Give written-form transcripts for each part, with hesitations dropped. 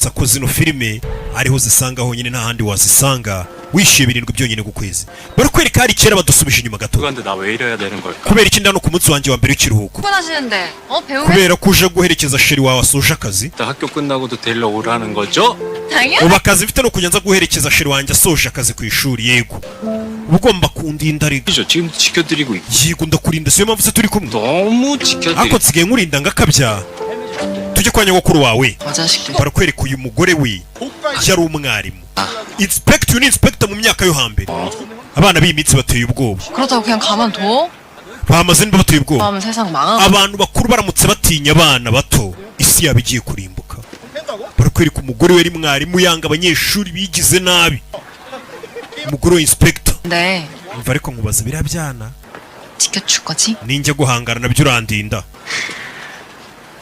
Nkwibutsa ko zino filime ariho zisanga honyine, nta handi wazisanga, wishyuye 7 byonyine ku kwezi. Barakwereka hari kera, badusubije inyuma gato. 근데 나 왜 이래야 되는 걸까? Kubera iki ndano ku munsi wanjye wa mbere w'ikiruhuko? 출근하시는데 어 배우면 Kubera ko uje guherekeza chéri wawe asoje akazi. 나 학교 끝나고도 데리러 오라는 거죠? 당연 Ubu akazi mfite ni ukujya nza guherekeza chéri wanjye asoje akazi ku ishuri. Yego, uba ugomba kundinda rega. 그죠? 지금 지켜드리고 있. Yego, ndakurinda, siyo mpamvu se turi kumwe? 너무 지켜드리. Ariko nsigaye nkurinda ngakabya. Tujye kwa nyogokuru wawe. 저 자식들. Barakwereka uyu mugore we yari umwarimu, inspector. Uyu ni inspector mu myaka yo hambere. Abana b'iyi minsi bateye ubwoba. 그렇다고 그냥 가만둬? Bamaze niba bateye ubwoba. 하면 세상 망하고 Abantu bakuru baramutse batinya abana bato, isi yaba igiye kurimbuka. Barakwereka umugore we yari mwarimu, yanga abanyeshuri bigize nabi. Umugore we inspector. 근데 Umva, ariko nkubaza, biriya byana 지켜줄 거지? Ninjya guhangana nabyo urandinda?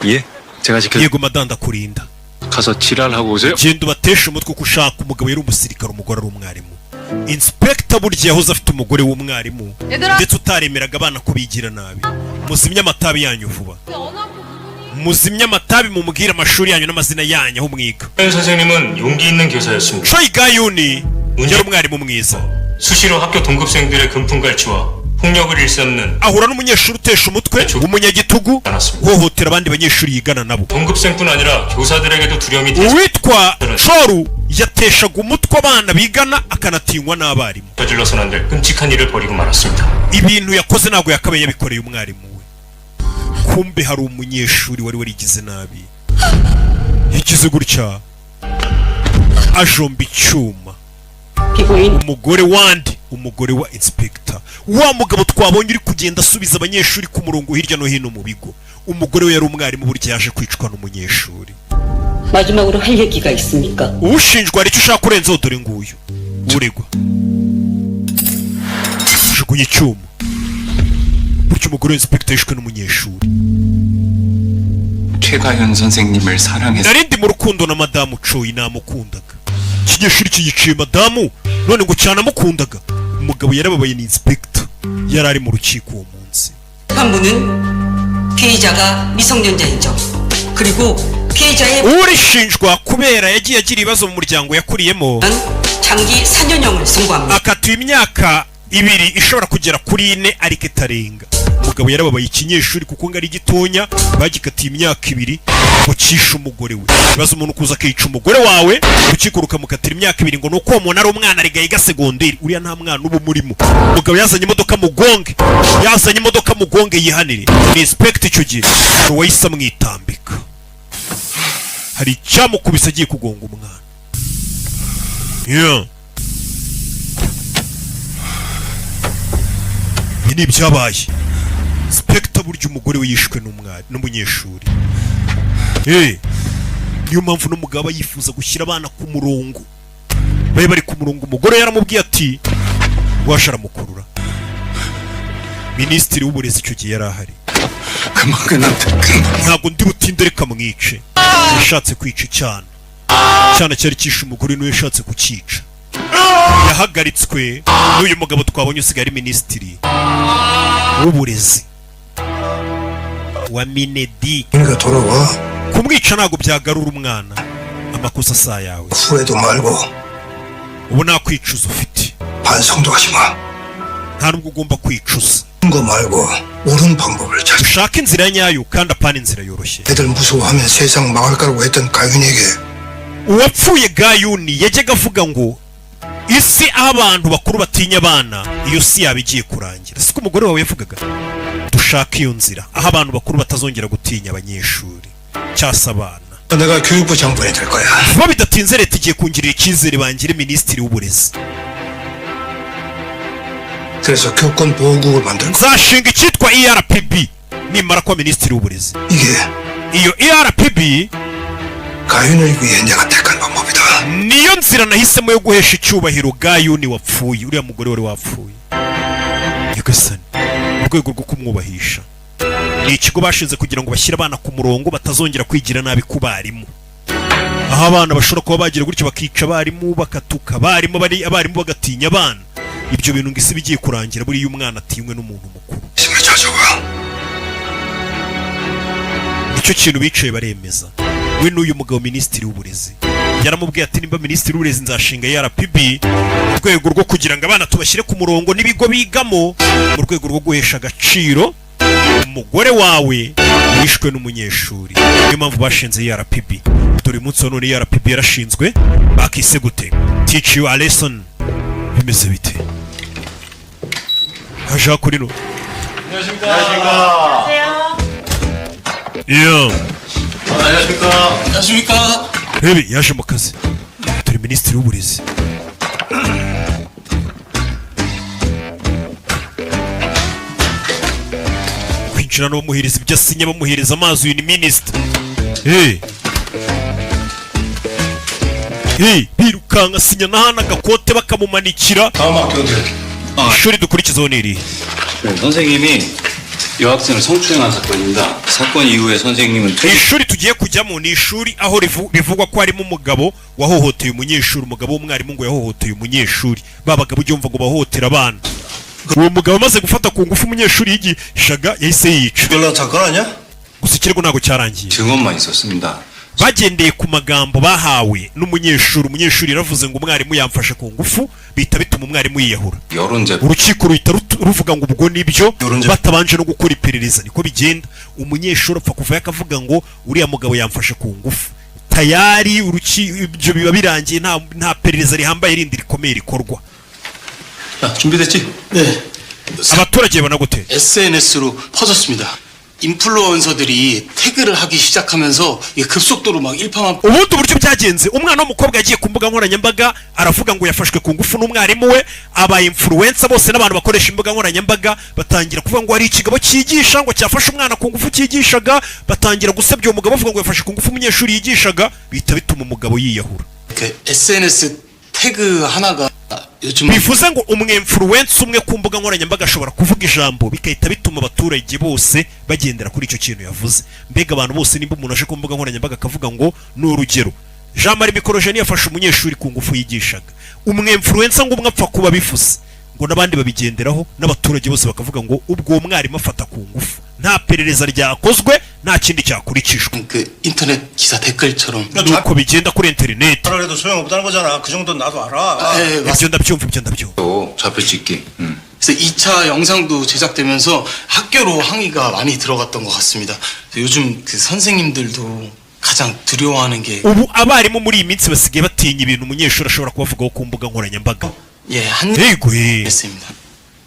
예? 제가 지켜. Yego madanda, ndakurinda. 가서 지랄하고 오세요. Genda ubateshe umutwe uko ushaka. Umugabo yari umusirikare, umugore ari umwarimu. Inspector burya yahoze afite umugore w'umwarimu 얘들아 ndetse utaremeraga abana ko bigira nabi. Muzimye amatabi yanyu vuba, muzimye amatabi, mumubwire amashuri yanyu n'amazina yanyu, aho mwiga. 선생님은 용기 있는 교사였습니다. Choi Gayuni yari umwarimu mwiza. 수시로 학교 동급생들의 금품갈취와 폭력을 일삼는 Ahura n'umunyeshuri utesha umutwe w'umunyagitugu, 않았습니다. uhohotera abandi banyeshuri yigana nabo. 동급생뿐 아니라 교사들에게도 두려움이 Uwitwa Choru yateshaga umutwe abana bigana, akanatinywa n'abarimu. 저질러서는 안 될 끔찍한 일을 벌이고 말았습니다. Ibintu yakoze ntabwo yakabaye yabikoreye umwarimu we. Kumbe hari umunyeshuri wari warigize nabi, yagize gutya ajomba icyuma 피고인 umugore wandi, umugore wa inspector, wa mugabo twabonye uri kugenda asubiza abanyeshuri ku murongo hirya no hino mu bigo. Umugore we yari umwarimu, burya yaje kwicwa n'umunyeshuri. 마지막으로 할 얘기가 있습니까? Ushinjwa, hari icyo ushaka kurenzaho? Dore nguyu uregwa, jugunya icyuma. Burya umugore wa inspector yishwe n'umunyeshuri. 최가현 선생님을 사랑해서 Nari ndi mu rukundo na madamu Choi, namukundaga. Ikinyeshuri kiyiciye madamu, none ngo cyanamukundaga. Umugabo yarababaye, ni inspector, yari ari mu rukiko uwo munsi. 재판부는 피의자가 미성년자인 점 그리고 피해자의 Urishinjwa, kubera yagiye agira ibibazo mu muryango yakuriyemo, 장기 4년형을 선고합니다. akatiwe imyaka 2 ishobora kugera kuri 4 ariko itarenga. Umugabo yarababaye. Ikinyeshuri, kuko ngo ari gitonya, bagikatiye imyaka 2 ngo cyishe umugore we. Ibibazo, umuntu kuza akica umugore wawe, urukiko rukamukatira imyaka 2 ngo ni uko uwo muntu ari umwana, ariga yiga segonderi. Uriya nta mwana uba umurimo. Umugabo yazanye imodoka mugonge, yazanye imodoka mugonge yihanire. Ni inspector icyo gihe. Hari uwahise amwitambika, hari icyamukubise agiye kugonga umwana. Yeah. Ibi ni ibyabaye. Inspector burya umugore we yishwe n'umwari n'umunyeshuri. Hey, niyo mpamvu n'umugabo aba yifuza gushyira abana ku murongo, babe bari ku murongo. Umugore yaramubwiye ati washa aramukurura. Minisitiri w'uburezi icyo gihe yari ahari. 그만 끝난다. Ntabwo ndi butinde, reka mwice. Yashatse kwica icyana, icyana cyari cyishe umugore, niwe yashatse kucyica. Yahagaritswe n'uyu mugabo twabonye usigaye ari minisitiri w'uburezi wa MINEDUC. 그러니까 돌아와. Kumwica ntabwo byagarura umwana, amakosa si ayawe. 후회도 말고 Ubu nta kwicuza ufite. 반성도 하지 마. Nta nubwo ugomba kwicuza. 거 말고 옳은 방법을 찾아. Ushake inzira nyayo kandi apana inzira yoroshye. 애들 무서워하면 세상 망할 거라고 했던 가윤에게 Uwapfuye Gayuni yajyaga avuga ngo isi aho abantu bakuru batinya abana, iyo si yaba igiye kurangira. Siko umugore wawe yavugaga? Dushake iyo nzira aho abantu bakuru batazongera gutinya abanyeshuri cyangwa se abana. 내가 교육부 장관이 될 거야. Vuba bidatinze leta igiye kungirira icyizere bangire minisitiri w'uburezi. 그래서 교권 보호국을 만들 거야. Nzashinga icyitwa ERPB nimara kuba minisitiri w'uburezi. 이게 Iyo ERPB 가윤을 위해 내가 택한 방법이다. niyo nzira nahisemo yo guhesha icyubahiro Gayuni wapfuye, uriya mugore wari wapfuye. Nyagasani, mu rwego rwo kumwubahisha, ni ikigo bashinze kugira ngo bashyire abana ku murongo, batazongera kwigira nabi ku barimu, aho abana bashobora kuba bagira gutyo bakica abarimu, bakatuka abarimu, bari abarimu bagatinya abana. Ibyo bintu ngo isi iba igiye kurangira buriya umwana atinywe n'umuntu mukuru. 힘을 찾아와. Nicyo kintu bicaye baremeza, we n'uyu mugabo minisitiri w'uburezi. Yaramubwiye ati: "Nimba minisitiri w'uburezi, nzashinga ERPB mu rwego rwo kugira ngo abana tubashyire ku murongo n'ibigo bigamo, mu rwego rwo guhesha agaciro umugore wawe wishwe n'umunyeshuri." Niyo mpamvu bashinze ERPB. Dore umunsi wa none ERPB yarashinzwe. Bakise gute? Teach you a lesson. Bimeze bite? Haje kuri no. 안녕하십니까. Yeah. 안녕하십니까. 안녕하십니까. Rebe yaje mu kazi. Turi minisitiri w'uburezi. Kwinjira no bamuhereza ibyo asinya, bamuhereza amazi. Uyu ni minisitiri. Hey. Hey, birukanka asinya n'ahandi agakote bakamumanikira. 다음 학교 어디야? Ishuri dukurikizaho ni irihe? 네, 선생님이 여학생을 성추행한 사건입니다. 사건 이후에 선생님은 퇴직 Ishuri tugiye kujyamo ni ishuri aho bivugwa ko harimo umugabo wahohoteye umunyeshuri, umugabo w'umwarimu ngo yahohoteye umunyeshuri. Ba bagabo ujya wumva ngo bahohotera abana. Uwo mugabo amaze gufata ku ngufu umunyeshuri yigishaga, yahise yica. 연락 사건 아니야? Gusa ikirego ntabwo cyarangiye. 증언만 있었습니다. Bagendeye ku magambo bahawe n'umunyeshuri. Umunyeshuri yaravuze ngo umwarimu yamfashe ku ngufu, bihita bituma umwarimu yiyahura. 여론제 Urukiko ruhita ruvuga ngo ubwo nibyo, Yorunze- batabanje no gukora iperereza. Niko bigenda, umunyeshuri apfa kuvayo akavuga ngo uriya mugabo yamfashe ku ngufu, tayari ibyo biba birangiye, nta perereza rihambaye rindi rikomeye rikorwa. 자, 준비됐지? 네, Abaturage babona gute? SNS로 퍼졌습니다. 인플루언서들이 태그를 하기 시작하면서 이게 급속도로 막 일파만 Ubundi uburyo byagenze, umwana w'umukobwa yagiye ku mbuga nkoranyambaga aravuga ngo yafashwe ku ngufu n'umwarimu we. Aba influencer bose n'abantu bakoresha imbuga nkoranyambaga batangira kuvuga ngo hari ikigabo cyigisha ngo cyafashe umwana ku ngufu cyigishaga. Batangira gusebya uwo mugabo, bavuga ngo yafashe ku ngufu umunyeshuri yigishaga, bihita bituma umugabo yiyahura. 그 SNS 태그 하나가 요즘 Bivuze ngo umwinfluencer umwe ku mbuga nkoranyambaga ashobora kuvuga ijambo, bigahita bituma abaturage bose bagendera kuri icyo kintu yavuze. Mbega abantu bose, nimba umuntu aje ku mbuga nkoranyambaga akavuga ngo, ni urugero, Jean Marie Mikorojeni yafashe umunyeshuri ku ngufu yigishaga, umwinfluencer ngo umwe apfa kuba abivuze, ngo n'abandi babigenderaho, n'abaturage bose bakavuga ngo ubwo uwo mwarimu afata ku ngufu, nta perereza ryakozwe, nta kindi cyakurikijwe. 그 인터넷 기사 댓글처럼 Nuko bigenda kuri interineti. 그래도 소용없다는 거잖아. 그 정도는 나도 알아. 예, 맞습니다. Ibyo ndabyumva, ibyo ndabyumva. 또 좌표 찍기. 음. 그래서 2차 영상도 제작되면서 학교로 항의가 많이 들어갔던 것 같습니다. 그래서 요즘 그 선생님들도 가장 두려워하는 게 Ubu abarimu muri iyi minsi basigaye batinya ibintu umunyeshuri ashobora kubavugaho ku mbuga nkoranyambaga. 예, 한 Yego ye. 했습니다.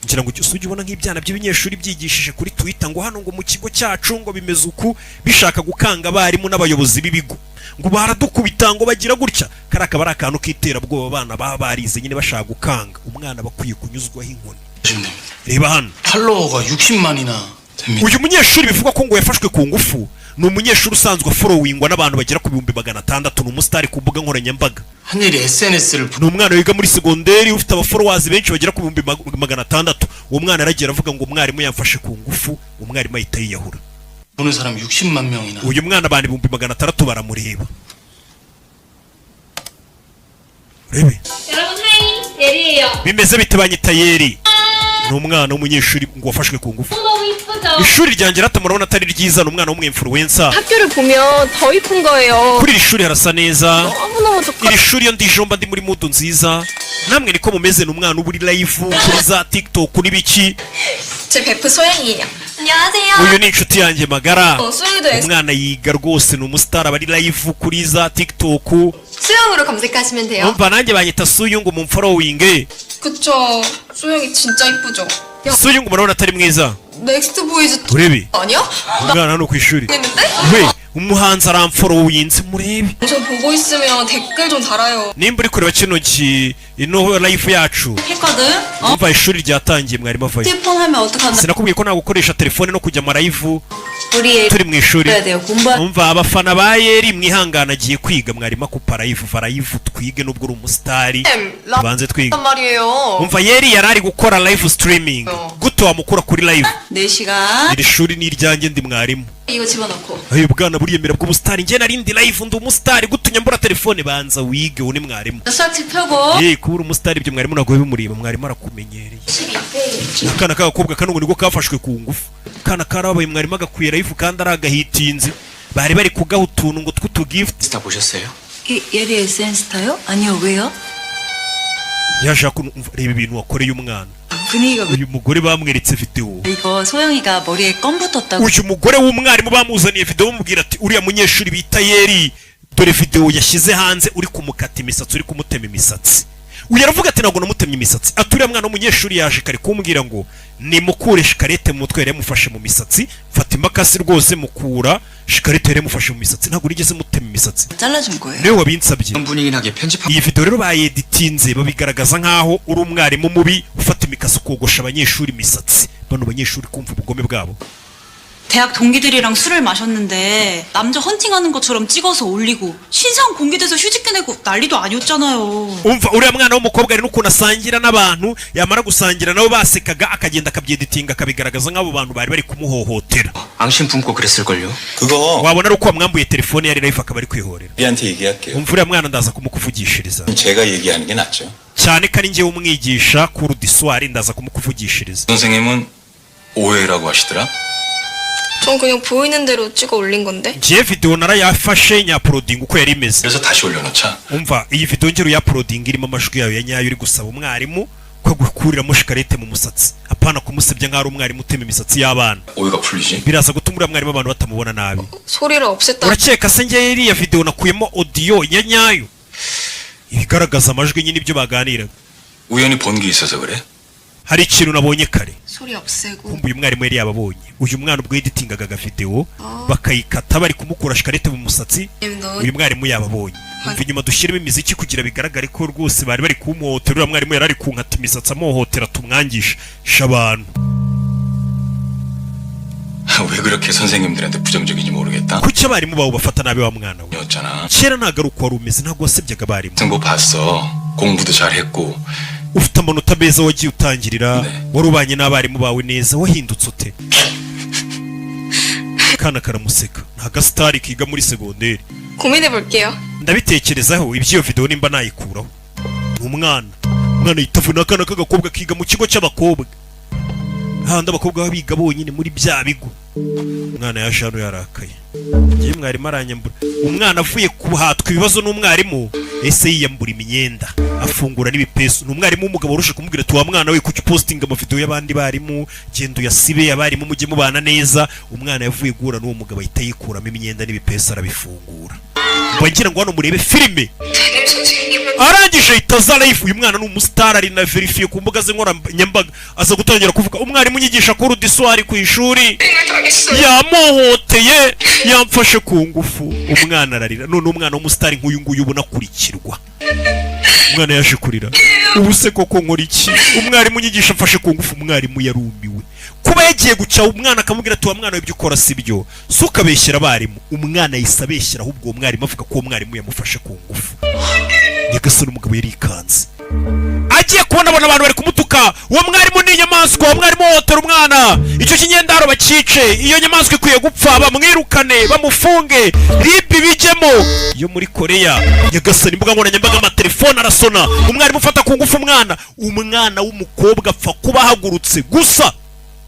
Ngira ngo ujye ubona nk'ibyana by'ibinyeshuri byigishije kuri Twitter ngo hano ngo mu kigo cyacu ngo bimeze uku, bishaka gukanga abarimu n'abayobozi b'ibigo, ngo baradukubita, ngo bagira gutya. Kariya akaba ari akantu k'iterabwoba abana baba barize nyine bashaka gukanga. Umwana bakwiye kunyuzwaho inkoni. 보시면 됩니다. Reba hano. 팔로워가 60만이나 됩니다. Uyu munyeshuri bivugwa ko ngo yafashwe ku ngufu ni umunyeshuri usanzwe afollowingwa n'abantu bagera ku 600,000. Ni umusitari ku mbuga nkoranyambaga. 한일이 SNS를 Ni umwana wiga muri segonderi ufite abafollowers benshi bagera ku 600,000. Uwo mwana aragiye aravuga ngo umwarimu yamfashe ku ngufu, umwarimu ahita yiyahura. 보는 사람 60만 명이나 Uyu mwana abantu 600,000 baramureba. Urebe. 여러분 hi 예리예요. Bimeze bite? Banyita Yeri. Ni umwana w'umunyeshuri ngo wafashwe ku ngufu. 너무 이쁘죠? Ishuri ryanjye rata murabona atari ryiza? Ni umwana w'umwinfluencer. 학교를 보면 더 이쁜 거예요. Kuri iri shuri harasa neza. 너무너무 좋고 Iri shuri iyo ndijomba ndi muri mood nziza, namwe niko mumeze. Ni umwana uba uri live kuri za TikTok n'ibiki. 제 베프 소영이에요. 안녕하세요. Uyu ni inshuti yanjye magara. 어, 소영이도 S Umwana yiga rwose, ni umusitari, aba ari live kuri za TikTok. 수영으로 검색하시면 돼요. Umva, nanjye banyita Suyungu, mu mfollowing. 그쵸. 소영이 진짜 이쁘죠? 야, Suyungu murabona atari mwiza? 넥스트 보이즈 Urebe. 아니야? Umwana hano ku ishuri 했는데? we umuhanzi aramfollowinze, murebe. 저 보고 있으면 댓글 좀 달아요. Nimba uri kureba kino ki ino live yacu. 했거든. Umva, ishuri ryatangiye, mwarimu avayo. 휴대폰 하면 어떡하나? Sinakubwiye ko nta gukoresha telefone no kujya amalive 우리 애 turi mu ishuri? 해야 돼요. 공부 Umva, abafana ba Yeri mwihangana, agiye kwiga. Mwarimu akupa live, va live twige, nubwo uri umusitari tubanze twiga. 말이에요. Umva, Yeri yari ari gukora live streaming, gute wamukura kuri live? 4시간 Iri shuri ni iryanjye, ndi mwarimu. 이거 집어넣고. Ayo bwana buriyemera bw'ubusitari, njye nari ndi live, ndi umusitari, gute unyambura telefone? Banza wige, uwo ni mwarimu. 수학책 펴고 Ye, kuba uri umusitari ibyo mwarimu ntabwo bimureba, mwarimu arakumenyereye. Akana k'agakobwa kano ngo nibwo kafashwe ku ngufu. Akana karabaye, mwarimu agakwiye live kandi ari agahitinze, bari bari kugaha utuntu ngo tw'utugift. 인스타 보셨어요? 예리 SN스타요? 아니요, 왜요? Yaje kumva, reba ibintu wakoreye umwana. 분위기가 Uyu mugore bamweretse videwo. 이거 소영이가 머리에 껌 붙었다고 Uyu mugore w'umwarimu bamuzaniye videwo, bamubwira ati: "Uriya munyeshuri bita Yeri, dore videwo yashyize hanze uri kumukata imisatsi, uri kumutema imisatsi." Uyu aravuga ati: "Ntabwo namutemye imisatsi." Ati: "Uriya mwana w'umunyeshuri yaje kare kumbwira ngo nimukure shikarete mu mutwe, yari yamufashe mu misatsi, mfata imakasi rwose mukura shikarete yari yamufashe mu misatsi, ntabwo nigeze mutema imisatsi." 잘라준 거예요. Niwe wabinsabye. 분위기 나게 편집하 Iyi video rero bayeditinze babigaragaza nk'aho uri umwarimu mubi ufata imikasi ukogosha abanyeshuri imisatsi. Bano banyeshuri kumva ubugome bwabo. 대학 동기들이랑 술을 마셨는데 남자 헌팅하는 것처럼 찍어서 올리고 신상 공개돼서 휴직 내고 난리도 아니었잖아요. Umva, uriya mwana w'umukobwa ari n'ukuntu asangira n'abantu, yamara gusangira nabo basekaga, akagenda akabyeditinga akabigaragaza nk'abo bantu bari bari kumuhohotera. 앙심 품고 그랬을걸요. 그거 Wabona ari uko wamwambuye telefone yari live akaba ari kwihorera. 우리한테 얘기할게요. Umva, uriya mwana ndaza kumukuvugishiriza. 제가 얘기하는 게 낫죠. Cyane ko ari njyewe umwigisha cours du soir, ndaza kumukuvugishiriza. 선생님은 오해라고 하시더라. 전 그냥 보이는 대로 찍어 올린 건데. Ngiye video narayafashe nyauploadinga uko yari imeze. 그래서 다시 올려놓자. Umva, iyi video ngero uyauploadinga irimo amajwi yayo ya nyayo, uri gusaba umwarimu ko agukuriramo shikarete mu musatsi, apana kumusebya nk'aho ari umwarimu utema imisatsi y'abana. 오해가 풀리지. Biraza gutuma uriya mwarimu abantu batamubona nabi. 소리를 없앴다. Urakeka se njye iriya video nakuyemo audio ya nyayo ibigaragaza amajwi nyine ibyo baganiraga? 우연히 본 게 있어서 그래? Hari ikintu nabonye kare. 소리 없애고. Kumva, uyu mwarimu yari yababonye uyu mwana ubwo yeditingaga agavideo bakayikata bari kumukura shikarete mu musatsi. 너 Uyu mwarimu yababonye. Umva, inyuma dushyiremo imiziki kugira bigaragare ko rwose bari bari kumuhotera, uriya mwarimu yari ari kunkata imisatsi amuhohotera, tumwangisha abantu. 왜 그렇게 선생님들한테 부정적인지 모르겠다. Kuki abarimu bawe bafata nabi wa mwana we? 였잖아. Kera ntabwo ari uko wari umeze, ntabwo wasebyaga abarimu. 승부 봤어. 공부도 잘했고. Ufite amanota meza, wagiye utangirira 네. wari ubanye n'abarimu bawe neza, wahindutse ute? Akana karamuseka, ni agasitari kiga muri segonderi. 고민해 볼게요. Ndabitekerezaho iby'iyo video nimba nayikuraho. Ni umwana, umwana yitavuna, akana k'agakobwa kiga mu kigo cy'abakobwa, hahandi abakobwa baba biga bonyine muri bya bigo. Umwana yaje hano yarakaye: "Ngiye mwarimu aranyambura." Umwana avuye kuhatwa ibibazo n'umwarimu, ese yiyambura imyenda afungura n'ibipesu. Ni umwarimu w'umugabo warushe kumubwira ati: "Wa mwana we, kuki upostinga amavideo y'abandi barimu? Genda uyasibe, abarimu mujye mubana neza." Umwana yavuye guhura n'uwo mugabo ahita yikuramo imyenda n'ibipesu arabifungura. Mba ngira ngo hano murebe filime. Arangije ahita aza live. Uyu mwana ni umusitari, ari na verifié ku mbuga ze nkoranyambaga. Aza gutangira kuvuga: "Umwarimu unyigisha cours du soir ku ishuri yamuhoteye, yamfashe ku ngufu." Umwana ararira. None umwana w'umusitari nk'uyu nguyu ubona akurikirwa, umwana yaje kurira: "Ubu se koko nkora iki? Umwarimu unyigisha amfashe ku ngufu." Umwarimu yarumiwe kuba yagiye guca umwana akamubwira ati: "Wa mwana we, ibyo ukora si byo, si ukabeshyera abarimu." Umwana yahise abeshyera ahubwo uwo mwarimu, avuga ko uwo mwarimu yamufashe ku ngufu. Nyagasani, umugabo yarikanze, agiye kubona abona abantu bari kumutuka: "Uwo mwarimu ni inyamaswa, uwo mwarimu uhohotera umwana, icyo kinyendaro bacice, iyo nyamaswa ikwiye gupfa, bamwirukane, bamufunge, RIB bijyemo yo muri Koreya." Nyagasani, imbuga nkoranyambaga, amatelefone arasona: "Umwarimu ufata ku ngufu umwana." Umwana w'umukobwa apfa kuba ahagurutse gusa,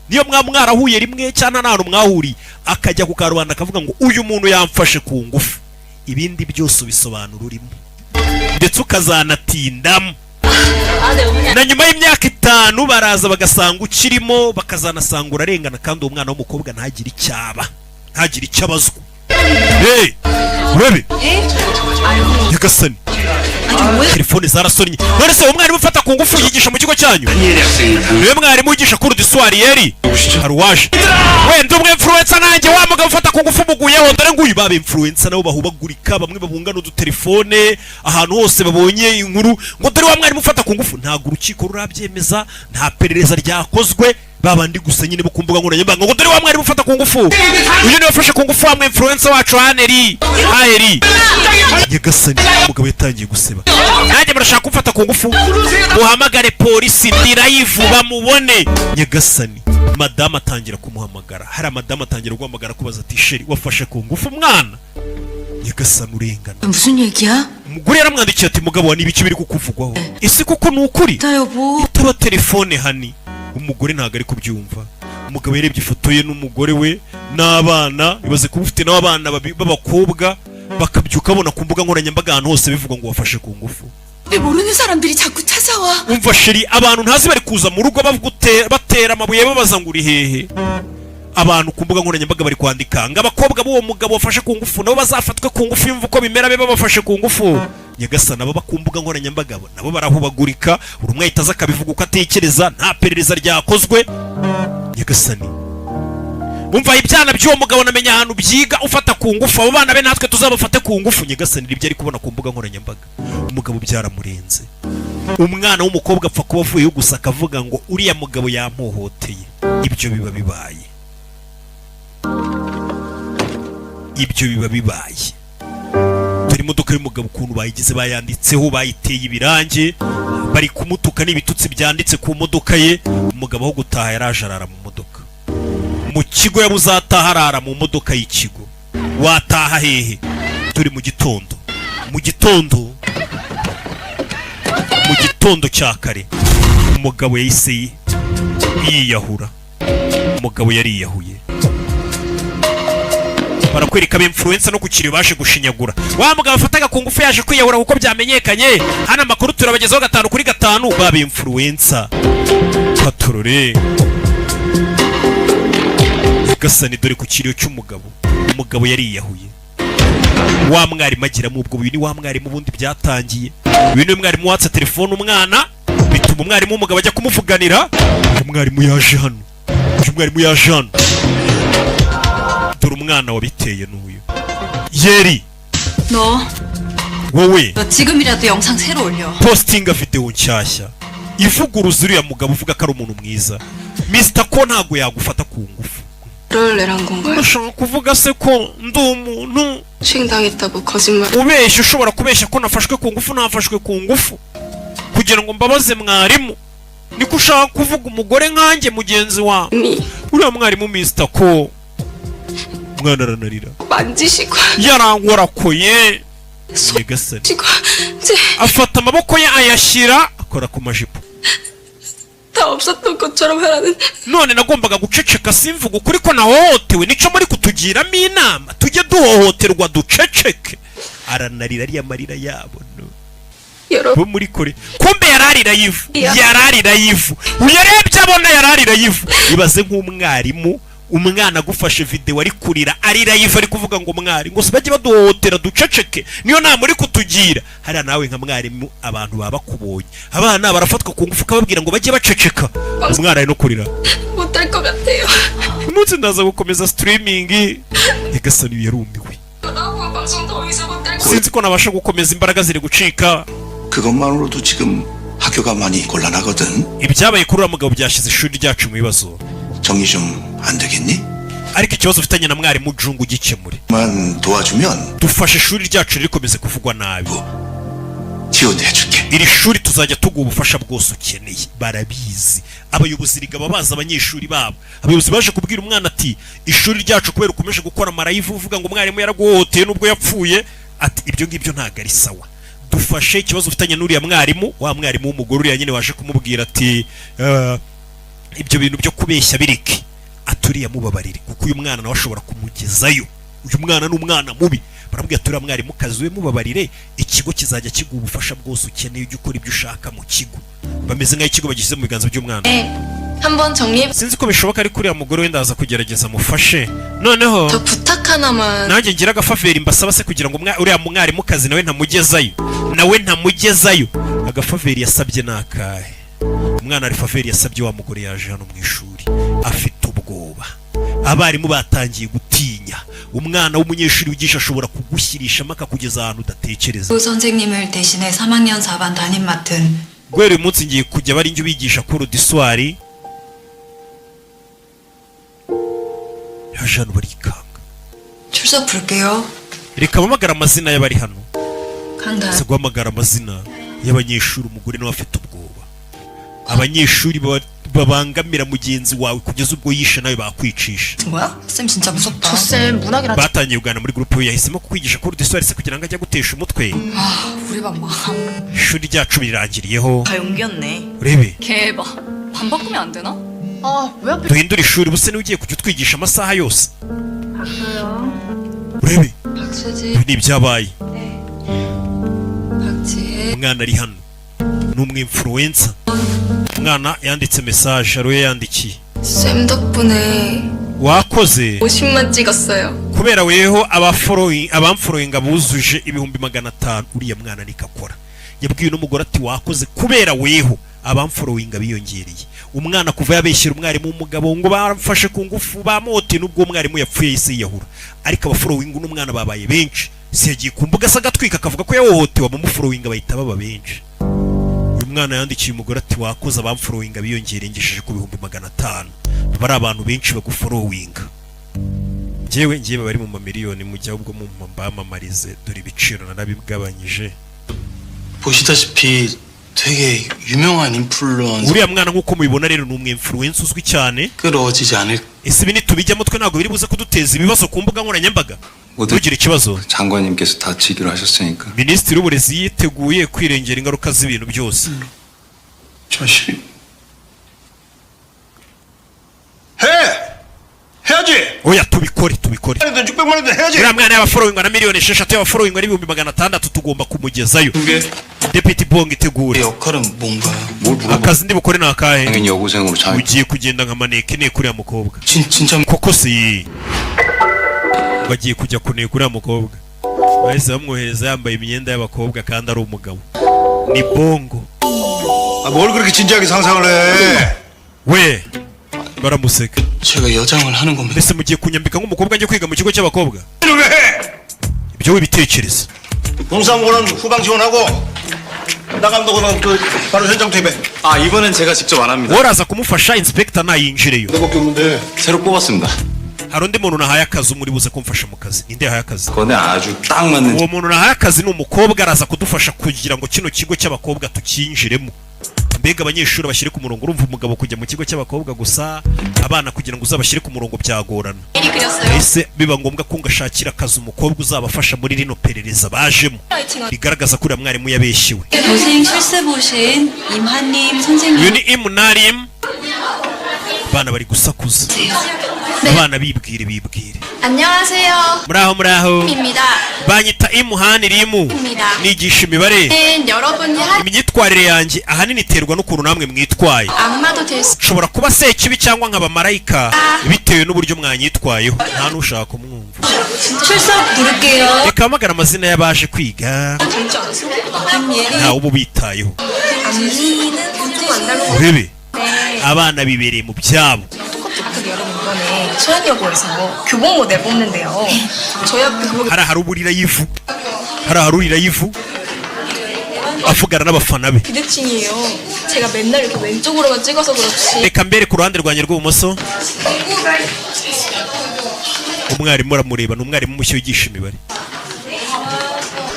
niyo mwaba mwarahuye rimwe cyangwa nta hantu mwahuriye, akajya ku karubanda akavuga ngo uyu muntu yamfashe ku ngufu, ibindi byose ubisobanura urimo, ndetse ukazanatindamo na nyuma y'imyaka 5 baraza bagasanga ukirimo, bakazanasanga urarengana, kandi uwo mwana w'umukobwa ntagire icyaba, ntagire icyo abazwa. Hey, urebe nyagasani, telefone zarasonnye. None se umwarimu ufata ku ngufu yigisha mu kigo cyanyu? Niwe mwarimu wigisha cours du soir Yeri? Hari uwaje wenda umwe influencer nanjye, wa mugabo ufata ku ngufu muguyeho, dore nguyu. Baba influencer nabo bahubagurika, bamwe babungana udutelefone ahantu hose babonye inkuru ngo dore wa mwarimu ufata ku ngufu. Ntabwo urukiko rurabyemeza, nta perereza ryakozwe, babandi gusa nyine bo ku mbuga nkoranyambaga ngo dore wa mwarimu ufata ku ngufu, uyu niwe wafashe ku ngufu wa mwe influencer wacu Haneri Haeri. Nyagasani, umugabo yatangiye guseba: "Nanjye murashaka kumfata ku ngufu? Muhamagare polisi, ndi live bamubone." Nyagasani, madamu atangira kumuhamagara. Hari madamu atangira guhamagara kubaza ati: "Chéri, wafashe ku ngufu umwana?" Nyagasani, urengana. 무슨 얘기야? Umugore yaramwandikiye ati: "Mugabo wa, n'ibiki biri kukuvugwaho ese koko ni ukuri?" 나 여보. Itaba telefone hani. Umugore ntabwo ari kubyumva. Umugabo yarebye ifoto ye n'umugore we n'abana. Ibaze kuba ufite n'abana b'abakobwa Bakabyuka babona ku mbuga nkoranyambaga ahantu hose bivuga ngo wafashe ku ngufu. 왜 모르는 사람들이 자꾸 찾아와. Umva chérie, abantu ntazi bari kuza mu rugo batera amabuye, babaza ngo uri hehe. Abantu ku mbuga nkoranyambaga bari kwandika ngo abakobwa b'uwo mugabo wafashe ku ngufu nabo bazafatwe ku ngufu, yumva uko bimera, be babafashe ku ngufu. Nyagasani, abo ku mbuga nkoranyambaga bo nabo barahubagurika, buri umwe ahita aza akabivuga uko atekereza, nta perereza ryakozwe. Nyagasani, umva, ibyana by'uwo mugabo namenya ahantu byiga ufata ku ngufu, abo bana be natwe tuzabafate ku ngufu. Nyagasani, ibyo ari kubona ku mbuga nkoranyambaga, umugabo byaramurenze. Umwana w'umukobwa apfa kuba avuyeyo gusa akavuga ngo uriya mugabo yampohoteye, ibyo biba bibaye, ibyo biba bibaye. Dore imodoka y'umugabo ukuntu bayigize, bayanditseho, bayiteye ibirange, bari kumutuka n'ibitutsi byanditse ku modoka ye. Umugabo aho gutaha yaraje arara mu modoka mu kigo, yabuze ataha arara mu modoka y'ikigo. Wataha hehe? Turi mu gitondo, mu gitondo, mu gitondo cya kare, umugabo yahise yiyahura. Umugabo yariyahuye. Barakwereka aba influencer no ku kiriyo baje gushinyagura wa mugabo afataga ku ngufu, yaje kwiyahura kuko byamenyekanye. Hano amakuru turabagezaho gatanu kuri gatanu. Baba influencer patorore. Nyagasani, dore ku kiriyo cy'umugabo, umugabo yariyahuye. Wa mwarimu agiramo ubwo, uyu ni wa mwarimu ubundi byatangiye. Uyu ni mwarimu watse telefone umwana, bituma umwarimu w'umugabo ajya kumuvuganira. Uyu mwarimu yaje hano, uyu mwarimu yaje hano. Dore umwana wabiteye n'uyu Yeri. 너, Wowe, 너 지금이라도 영상 새로 올려. Postinga videwo nshyashya ivuguruza uriya mugabo uvuga ko ari umuntu mwiza. Mr ko ntabwo yagufata ku ngufu. 그럴 애란 건가요? Urashaka kuvuga se ko ndi umuntu 추행당했다고 거짓말 ubeshya, ushobora kubeshya ko nafashwe ku ngufu, nafashwe ku ngufu kugira ngo mbabaze mwarimu? Niko ushaka kuvuga, umugore nkanjye mugenzi wawe? 미 Uriya mwarimu Mr ko, umwana aranarira. 만지시고 Yarankorakoye, nyagasani. 시고 제 Afata amaboko ye ayashyira akora ku majipo. 다 없었던 것처럼 하라는 None nagombaga guceceka simvuga ukuri ko nahohotewe? Nico muri kutugiramo inama, tujye duhohoterwa duceceke? Aranarira, ariya marira yabo no 여러분 bo muri kore. Kumbe yararira yivu. Ya. Yararira yivu, uyarebye abona yararira yivu. Ibaze nk'umwarimu, umwana agufashe videwo ari kurira, arira yivu, ari kuvuga ngo mwari ngo bajye baduhohotera duceceke, niyo nama uri kutugira? Hariya nawe nka mwarimu abantu baba bakubonye, abana barafatwa ku ngufu, ukababwira ngo bajye baceceka. Umwana ari no kurira. 못할 것 같아요. Umunsi ndaza gukomeza streaming. Nyagasani, yarumiwe. 나하고 방송 더 이상 못할 것 Sinzi ko nabasha gukomeza, imbaraga ziri gucika. 그것만으로도 지금 학교가 많이 곤란하거든. Ibyabaye kuri uriya mugabo byashyize ishuri ryacu mu bibazo. 정리 좀 안 되겠니? Ariko ikibazo ufitanye na mwarimu Jungu ugikemure. 만 도와주면 Dufashe ishuri ryacu ririkomeze kuvugwa nabi. 지원해줄게. Iri shuri tuzajya tuguha ubufasha bwose ukeneye. Barabizi abayobozi, rigaba bazi abanyeshuri babo. Abayobozi baje kubwira umwana ati ishuri ryacu kubera ukomeje gukora ama live uvuga ngo umwarimu yaraguhohoteye nubwo yapfuye, ati ibyo ngibyo ntabwo ari sawa, dufashe ikibazo ufitanye n'uriya mwarimu. Wa mwarimu w'umugore uriya nyine waje kumubwira ati "Eh, ibyo bintu byo kubeshya bireke," aturiya mubabarire kuko uyu mwana nawe ashobora kumugezayo, uyu mwana ni umwana mubi. Baramubwira ati uriya mwarimu kazi we mubabarire, ikigo kizajya kiguha ubufasha bwose ukeneye, ujye ukora ibyo ushaka mu kigo. Bameze nk'aho ikigo bagishyize mu biganza by'umwana. 네, 한번 정리해 Sinzi ko bishoboka, ariko uriya mugore wenda aza kugerageza amufashe noneho. 저 부탁 하나만 Nanjye ngira agafavor mbasaba se kugira ngo uriya mwarimukazi nawe ntamugezayo, nawe ntamugezayo. Agafavor yasabye ni akahe? Umwana ari favor yasabye. Wa mugore yaje hano mu ishuri afite ubwoba, abarimu batangiye gutinya umwana w'umunyeshuri wigisha, ashobora kugushyirishamo akakugeza ahantu udatekereza. 조 선생님을 대신해 3학년 4반 담임 맡은 Guhera uyu munsi ngiye kujya bari njye ubigisha cours du soir. Yaje hano barikanga. 출석 부를게요. Reka mpamagara amazina y'abari hano. 강다 Si guhamagara amazina y'abanyeshuri, umugore nawe afite ubwoba. Abanyeshuri babangamira mugenzi wawe kugeza ubwo yishe nawe bakwicisha. 뭐야? 쌤 진짜 무섭다. 저쌤 문학이랑 Batangiye kuganira muri groupe, yahisemo kukwigisha cours du soir se kugira ngo ajye gutesha umutwe. 아, 우리 반 망함. Ishuri ryacu birangiriyeho. 다 용기였네. Urebe. 대박. 반 바꾸면 안 되나? 아, 왜 하필 Duhindure ishuri, ubuse niwe ugiye kujya utwigisha amasaha yose? Urebe. 박수지. Ibi ni ibyabaye. 박지혜. Umwana ari hano ni umwinfluencer. Umwana yanditse message, hari uwo yandikiye. 쌤 덕분에 Wakoze. 50만 찍었어요. Kubera weho abamfollowinga buzuje 500,000. Uriya mwana niko akora. Yabwiye n'umugore ati wakoze, kubera weho abamfollowinga biyongereye. Umwana kuva yabeshyira umwarimu w'umugabo ngo bamfashe ku ngufu bamote, n'ubwo umwarimu yapfuye yahise yiyahura, ariko abafollowinga uno mwana babaye benshi. Si yagiye ku mbuga se agatwika akavuga ko yahohotewe, abamufollowinga bahita baba benshi. Uyu mwana yandikiye umugore ati wakoze, abamfollowinga biyongereye, ngejeje ku 500,000. Baba ari abantu benshi bagufollowinga. Njyewe ngiye bari mu mamiliyoni, mujya ahubwo mu mbamamarize, dore ibiciro narabigabanyije. 보시다시피 되게 유명한 인플루언서 Uriya mwana nk'uko mubibona rero ni umwinfluencer uzwi cyane. 끌어지지 않을 Ese ibi nitubijyamo twe ntabwo biri buze kuduteza ibibazo ku mbuga nkoranyambaga? 모든 Ntugire ikibazo. 장관님께서 다치기로 하셨으니까. Minisitiri w'uburezi yiteguye kwirengera ingaruka z'ibintu byose. 자식. 해! 해야지! Oya, tubikore, tubikore. 든 600만원이든 해야지! Uriya mwana y'abafollowingwa na miliyoni 6, y'abafollowingwa n'600,000, tugomba kumugezayo. Deputy Bong, itegure. 역할은 뭔가요? 뭘 물어봐? Akazi ndi bukore ni akahe? 당연히 여고생으로 잘 Ugiye kugenda nka maneke kuriya mukobwa. 진, 진짜 Koko se bagiye kujya kuneka uriya mukobwa? Bahise bamwohereza yambaye imyenda y'abakobwa kandi ari umugabo. Ni Bongo. 아, 뭘 그렇게 진지하게 상상을 해? We baramuseka. 제가 여장을 하는 겁니다. Mbese mugiye kunyambika nk'umukobwa njye kwiga mu kigo cy'abakobwa? 왜 해? Ibyo wibitekereza. 공사무고는 후방 지원하고 나 감독은 그 바로 현장 투입해. 아, 이번엔 제가 직접 안 합니다. Woraza kumufasha, inspector nayinjireyo. 내밖에 없는데. 새로 뽑았습니다. Hari undi muntu nahaye akazi umwe uri buze kumfasha mu kazi. Ninde yahaye akazi? 그거는 아주 딱 맞는 Uwo muntu nahaye akazi ni umukobwa, araza kudufasha kugira ngo kino kigo cy'abakobwa tucyinjiremo, mbega abanyeshuri bashyire ku murongo. Urumva umugabo kujya mu kigo cy'abakobwa gusa, abana kugira ngo uzabashyire ku murongo byagorana. 미리 그렸어요. Ese biba ngombwa ko ngashakira akazi umukobwa uzabafasha muri rino perereza bajemo rigaragaza ko uriya mwarimu yabeshyewe. 교생 실습 오신 임한님 Uyu 선생님. ni Imunarim. Abana bari gusakuza, abana bibwire, bibwire. 안녕하세요. Muraho, muraho. 입니다. Banyita Imuhani Rimu. 입니다. Nigisha imibare. 는 여러분이 하 Imyitwarire yanjye ahanini iterwa n'ukuntu namwe mwitwaye. 악마도 될 수. Nshobora kuba sekibi cyangwa nkaba marayika bitewe n'uburyo mwanyitwayeho. Nta n'ushaka kumwumva. 출석 부를게요. Reka hamagara amazina y'abaje kwiga. 닮지 않았어? 김예린. Ntawe uba ubitayeho. 앞니는 보통 안 닮은 Urebe abana bibereye mu byabo. 똑같아. 여러분 이번에 소연여고에서 교복 모델 뽑는데요. 저희 학교 교복 Hari ahari uburira yivu, hari ahari urira yivu avugana n'abafana be. 비대칭이에요. 제가 맨날 이렇게 왼쪽으로만 찍어서 그렇지. Reka mbere ku ruhande rwanjye rw'ibumoso. Umwarimu aramureba, ni umwarimu mushya wigisha imibare.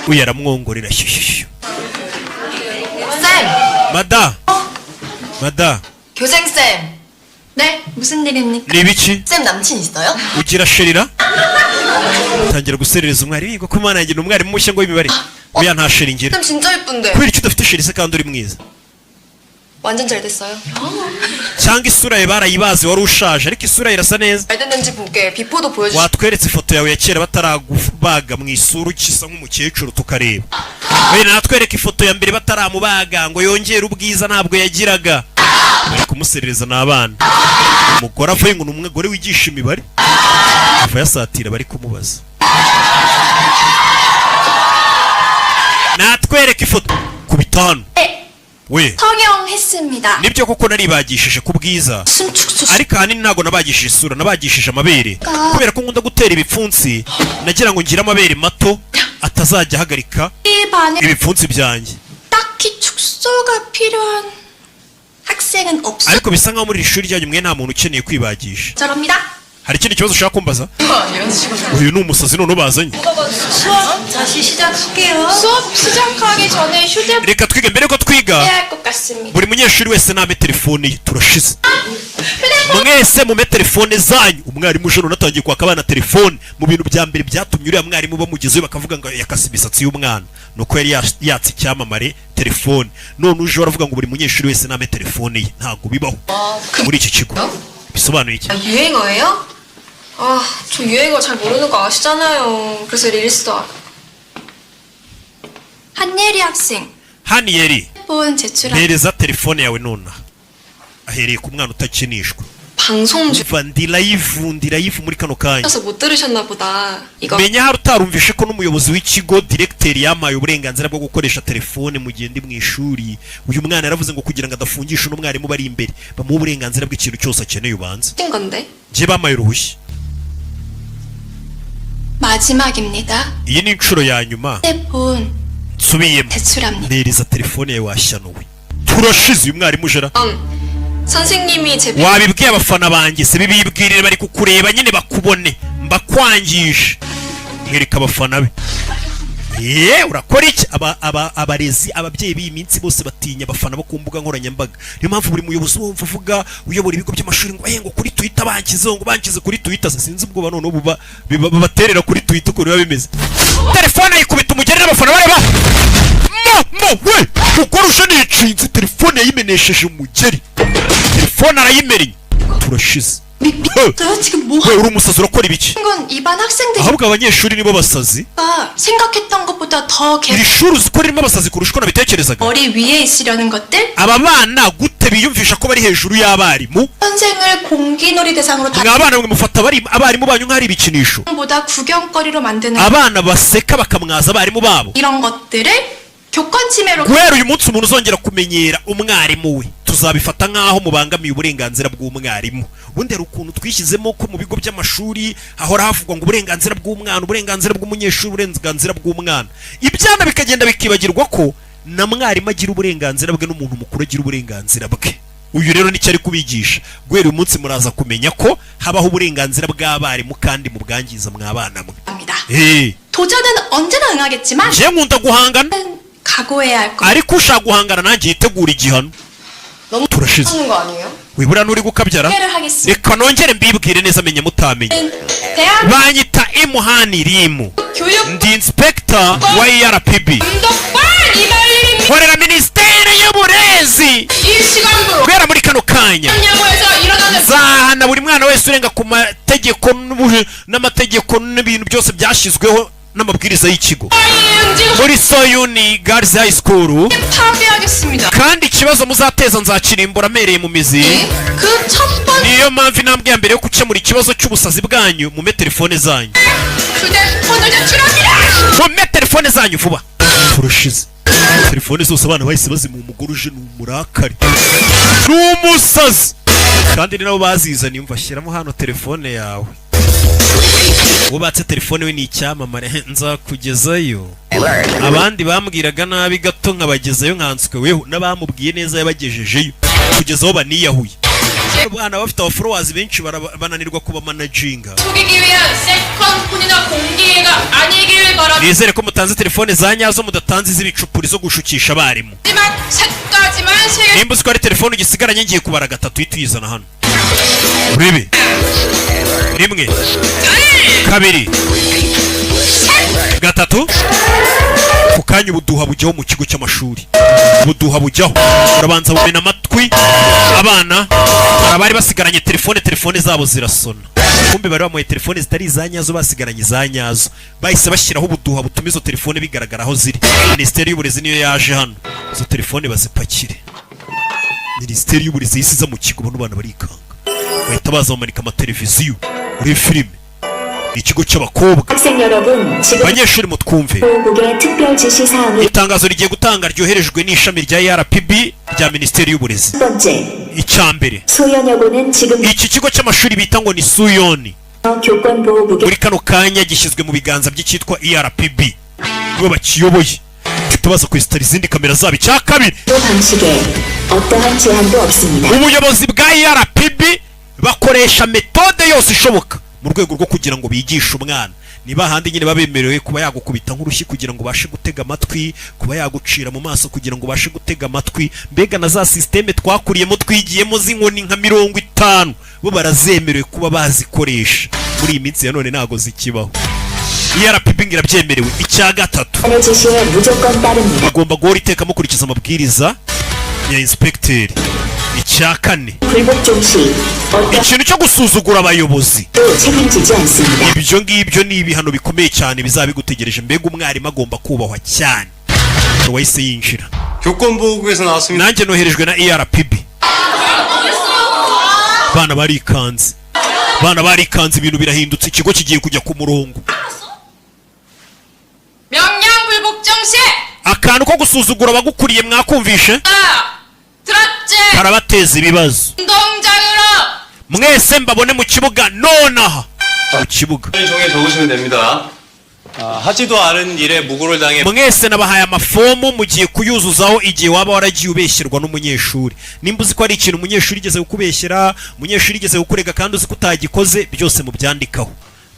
Uyu aramwongorera shyushyushyu. 쌤! Mada, mada. 교생쌤! 네? 무슨 일입니까? Ni ibiki? 쌤 남친 있어요? Ugira chéri ra? Tangira guserereza umwarimu yiga ko Imana yanjye ni umwarimu mushya ngo w'imibare. Oya, nta chéri ngira. 쌤 진짜 예쁜데. Kubera icyo udafite chéri se kandi uri mwiza? 완전 잘 됐어요. Cyangwa isura ye barayibaze, wari ushaje, ariko isura ye irasa neza. 잘 됐는지 보게 before도 보여주시. Watweretse ifoto yawe ya kera bataragubaga mu isura, ukisa nk'umukecuru, tukareba. Wenda natwereka ifoto ya mbere bataramubaga ngo yongere ubwiza ntabwo yagiraga. Bari kumuserereza n'abana. Umugore avuye ngo ni umugore wigisha imibare, ava yasatira, bari kumubaza natwereka ifoto ku bitanu we. 성형했습니다. Nibyo koko naribagishije ku bwiza, ariko ahanini ntabwo nabagishije isura, nabagishije amabere kubera ko nkunda gutera ibipfunsi. Nagira ngo ngire amabere mato atazajya ahagarika 이 반에 ibipfunsi byanjye. 딱히 축소가 필요한 학생은 없어. Ariko bisa nkaho muri iri shuri ryanyu mwe nta muntu ukeneye kwibagisha. 저랍니다. Hari ikindi kibazo ushaka kumbaza? Uyu ni umusazi none ubazanye. 수업 다시 시작할게요. 수업 시작하기 전에 휴대폰 Reka twige. Mbere yuko twiga, 해야 할 것 같습니다. buri munyeshuri wese name telefone ye. Turashize, mwese mume telefone zanyu. Umwarimu uje none atangiye kwaka abana telefone. Mu bintu bya mbere byatumye uriya mwarimu bamugezeyo bakavuga ngo yakase imisatsi y'umwana nuko yari yatse icyamamare telefone. None uje baravuga ngo buri munyeshuri wese name telefone ye. Ntabwo bibaho muri iki kigo. Bisobanuye iki? 아, 유행어예요? 아, 저 유행어 잘 모르는 거 아시잖아요. 그래서 릴스도 알아. 한예리 학생 Haniyeri, 폰 제출한 mpereza telefone yawe nonaha. Ahereye ku mwana utakinishwa. 방송 Umva, ndi live, ndi live muri kano kanya. 중이어서 못 들으셨나 보다. 이거 Menya hari utarumvishe ko n'umuyobozi w'ikigo, diregiteri, yampaye uburenganzira bwo gukoresha telefone mu gihe ndi mu ishuri. Uyu mwana yaravuze ngo kugira ngo adafungisha uno mwarimu bari imbere, bamuhe uburenganzira bw'ikintu cyose akeneye. Ubanza 신 건데. njye bampaye uruhushya. 마지막입니다. Iyi ni inshuro ya nyuma. 휴대폰 Nsubiyemo, 제출합니다. mpereza telefone yawe. Washyanuwe, turashize. Uyu mwarimu jera. 선생님이 제 Wabibwiye abafana banjye se? Bibibwirire, bari kukureba nyine, bakubone mbakwangishe. Mwereka abafana be. Ye, urakora iki? Aba abarezi, ababyeyi b'iyi minsi bose batinya abafana bo ku mbuga nkoranyambaga. Niyo mpamvu buri muyobozi wumva uvuga uyobora ibigo by'amashuri ngo ngo kuri Twitter banshyizeho, ngo banshyize kuri Twitter. Sinzi ubwoba noneho buba babaterera kuri Twitter ukuntu biba bimeze. Telefone ayikubita umugeri n'abafana bareba. Mama we, kuko urusha nicinze telefone, yayimenesheje umugeri, telefone arayimereye. Turashize. 너 지금 뭐 We, uri umusazi? Urakora ibiki? 건 이 반 학생들이 Ahubwo abanyeshuri nibo basazi. 생각했던 것보다 더 Iri shuri uzi ko ririmo abasazi kurusha uko nabitekerezaga? 머리 위에 있으려는 것들 Aba bana gute biyumvisha ko bari hejuru y'abarimu? 선생을 공기놀이 대상으로 Mwa bana mwe, mufata abarimu banyu nk'aho ari ibikinisho. 다보다 구경거리로 만드는 Abana baseka bakamwaza abarimu babo. 이런 것들을 교권 침해로 Guhera uyu munsi, umuntu uzongera kumenyera umwarimu we tuzabifata nk'aho mubangamiye uburenganzira bw'umwarimu. Ubundi hari ukuntu twishyizemo ko mu bigo by'amashuri hahora havugwa ngo uburenganzira bw'umwana, uburenganzira bw'umunyeshuri, uburenganzira bw'umwana. Ibyana bikagenda bikibagirwa ko na mwarimu agira uburenganzira bwe, n'umuntu mukuru agira uburenganzira bwe. Uyu rero nicyo ari kubigisha: guhera uyu munsi muraza kumenya ko habaho uburenganzira bw'abarimu, kandi mubwangiza mwabana mwe. 합니다. 도전은 언제나 응하겠지만 Njye nkunda guhangana, 각오해야 할 것. ariko ushaka guhangana nanjye yitegura igihano. 너무 Turashize. 하는 거 아니에요? Wibura nturi gukabyara. 소개를 하겠습니다. Reka nongere mbibwire neza, menya mutamenye. 대한 Banyita Imuhani Rimu, 교육 ndi inspector wa ERPB, 감독관 이달림 nkorera minisiteri y'uburezi. 이 시간부로 Guhera muri kano kanya, 야구에서 일어나는 nzahana buri mwana wese urenga ku mategeko n'amategeko n'ibintu byose byashyizweho n'amabwiriza y'ikigo muri Soyuni Girls High School. 파괴하겠습니다. Kandi ikibazo muzateza nzakirimbura amereye mu mizi. 그 첫 번째 Niyo mpamvu intambwe ya mbere yo gukemura ikibazo cy'ubusazi bwanyu, mume telefone zanyu. 휴대폰을 제출합니다. Mume telefone zanyu vuba. Turashize. Telefone zose abana bahise bazimuha. Umugore uje ni umurakari, ni umusazi, kandi ni nabo bazizaniye. Umva, shyiramo hano telefone yawe. Wubatse telefone we ni icyamamare, nzakugezayo. Abandi bambwiraga nabi gato nkabagezayo, nkanswe weho. N'abamubwiye neza yabagejejeyo, kugeza aho baniyahuye. Abana bafite abafollowers benshi bananirwa kubamanaginga. 속이기 위한 second 폰이나 공기계가 아니길 바랍니다. Nizere ko mutanze telefone za nyazo, mudatanze iz'ibicupuri zo gushukisha abarimu. 마지막 셋까지만 세계 Nimba uzi ko ari telefone ugisigaranye, ngiye kubara gatatu uhita uyizana hano. Urebe: rimwe, kabiri, gatatu. Ku kanya ubuduha bujyaho mu kigo cy'amashuri. Ubuduha bujyaho, urabanza bumena amatwi abana. Hari abari basigaranye telefone, telefone zabo zirasona. Kumbe bari bamuhaye telefone zitari iza nyazo, basigaranye iza nyazo. Bahise bashyiraho ubuduha butuma izo telefone bigaragara aho ziri. Minisiteri y'uburezi niyo yaje hano, izo telefone bazipakire. Minisiteri y'uburezi yahise iza mu kigo. Bano bana barikanga, bahita baza bamanika amateleviziyo muri filime. Ni ikigo cy'abakobwa. 학생 여러분, 지금 Abanyeshuri mutwumve. 보호국의 특별 지시 사항이 Itangazo rigiye gutanga ryoherejwe n'ishami rya RPB rya minisiteri y'uburezi. 첫 번째, Icya mbere, 소연여고는 지금 iki kigo cy'amashuri bita ngo ni Suyoni, 교권보호국의 muri kano kanya gishyizwe mu biganza by'icyitwa ERPB, nibo bakiyoboye. Tubaza kwesitara izindi kamera zabo. Icya kabiri, 방식에 어떠한 제한도 없습니다. Ubuyobozi bwa ERPB bakoresha méthode yose ishoboka mu rwego rwo kugira ngo bigishe umwana. Niba ahandi nyine baba bemerewe kuba yagukubita nk'urushyi kugira ngo ubashe gutega amatwi, kuba yagucira mu maso kugira ngo ubashe gutega amatwi, mbega na za système twakuriyemo, twigiyemo z'inkoni nka 50, bo barazemerewe kuba bazikoresha. Muri iyi minsi ya none ntago zikibaho. ERPB ngo irabyemerewe. Icya gatatu, 의 지시에 무조건 따릅니다. mugomba guhora iteka mukurikiza amabwiriza ya inspecteur. Icya Icya kane, 불복종 시 어떠 ikintu cyo gusuzugura abayobozi, 도 책임지지 않습니다. Ibyo ngibyo ni ibihano bikomeye cyane bizaba bigutegereje. Mbega umwarimu agomba kubahwa cyane. Wahise yinjira. 교권보호국에서 나왔습니다. Nanjye noherejwe na ERPB. Bana barikanze, bana barikanze, ibintu birahindutse, ikigo kigiye kujya ku murongo. 명령불복종 시 Akantu ko gusuzugura abagukuriye, mwakumvishe? 들었지? Karabateza ibibazo. 운동장으로 Mwese mbabone mu kibuga nonaha, mu kibuga. 종에 적으시면 됩니다. 아, 하지도 않은 일에 무고를 당해 Mwese nabahaye amafomu, mugiye kuyuzuzaho igihe waba waragiye ubeshyerwa n'umunyeshuri. Nimba uzi ko ari ikintu umunyeshuri igeze kukubeshyera, umunyeshuri igeze kukurega kandi uzi ko utagikoze, byose mubyandikaho,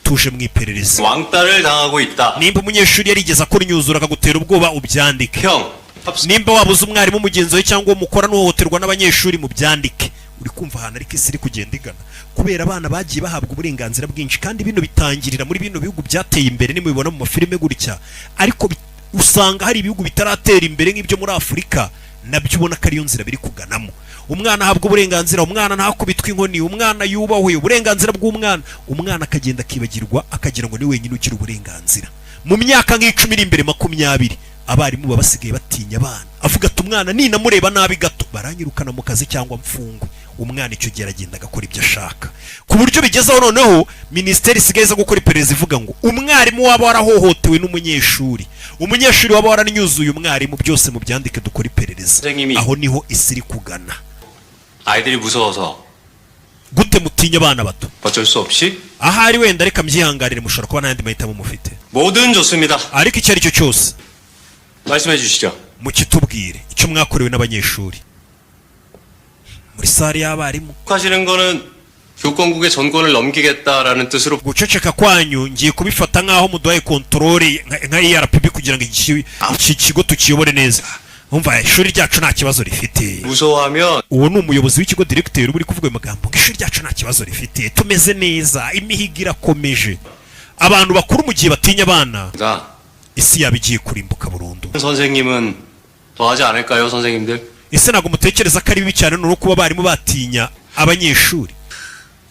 tuje mu iperereza. 왕따를 당하고 있다. Nimba umunyeshuri yarigeze akora imyuzuro akagutera ubwoba, ubyandike. 형, Nimba wabuze umwarimu mugenzi wawe cyangwa uwo mukora n'uhohoterwa n'abanyeshuri, mubyandike. Uri kumva ahantu ariko isi iri kugenda igana, kubera abana bagiye bahabwa uburenganzira bwinshi, kandi bino bitangirira muri bino bihugu byateye imbere, nimubibona mu mafilime gutya. Ariko usanga hari ibihugu bitaratera imbere nk'ibyo muri Afurika, nabyo ubona ko ariyo nzira biri kuganamo. Umwana ahabwa uburenganzira, umwana ntakubitwe inkoni, umwana yubahwe, uburenganzira bw'umwana. Umwana akagenda akibagirwa, akagira ngo ni wenyine ugira uburenganzira. Mu myaka nk'icumi iri imbere, 20, abarimu baba basigaye batinya abana, avuga ati: "Umwana ninamureba nabi gato baranyirukana mu kazi cyangwa mfungwe." Umwana icyo gihe aragenda agakora ibyo ashaka, ku buryo bigezaho noneho minisiteri isigaye iza gukora iperereza ivuga ngo umwarimu waba warahohotewe n'umunyeshuri, umunyeshuri waba waranyuzuye umwarimu, byose mubyandike dukore iperereza. 선생님이 Aho niho isi iri kugana. 아이들이 무서워서 Gute mutinya abana bato? 어쩔 수 없이 Ahari wenda reka mbyihanganire, mushobora kuba nta yandi mahitamo mufite. 뭐든 좋습니다. Ariko icyo ari cyo cyose, 말씀해 주시죠. mukitubwire icyo mwakorewe n'abanyeshuri muri salle y'abarimu. 하시는 거는 교권국의 전권을 넘기겠다라는 뜻으로 Guceceka kwanyu ngiye kubifata nk'aho muduhaye contrôle nka ERPB kugira ngo iki kigo tukiyobore neza. Umva, ishuri ryacu nta kibazo rifite. 무서워하면 Uwo ni umuyobozi w'ikigo, directeur, uba uri kuvuga ayo magambo, ngo ishuri ryacu nta kibazo rifite, tumeze neza, imihigo irakomeje. Abantu bakuru mu gihe batinya abana, 다 isi yaba igiye kurimbuka burundu. 선생님은 더 하지 않을까요, 선생님들? Ese ntabwo mutekereza ko ari bibi cyane no kuba abarimu batinya abanyeshuri?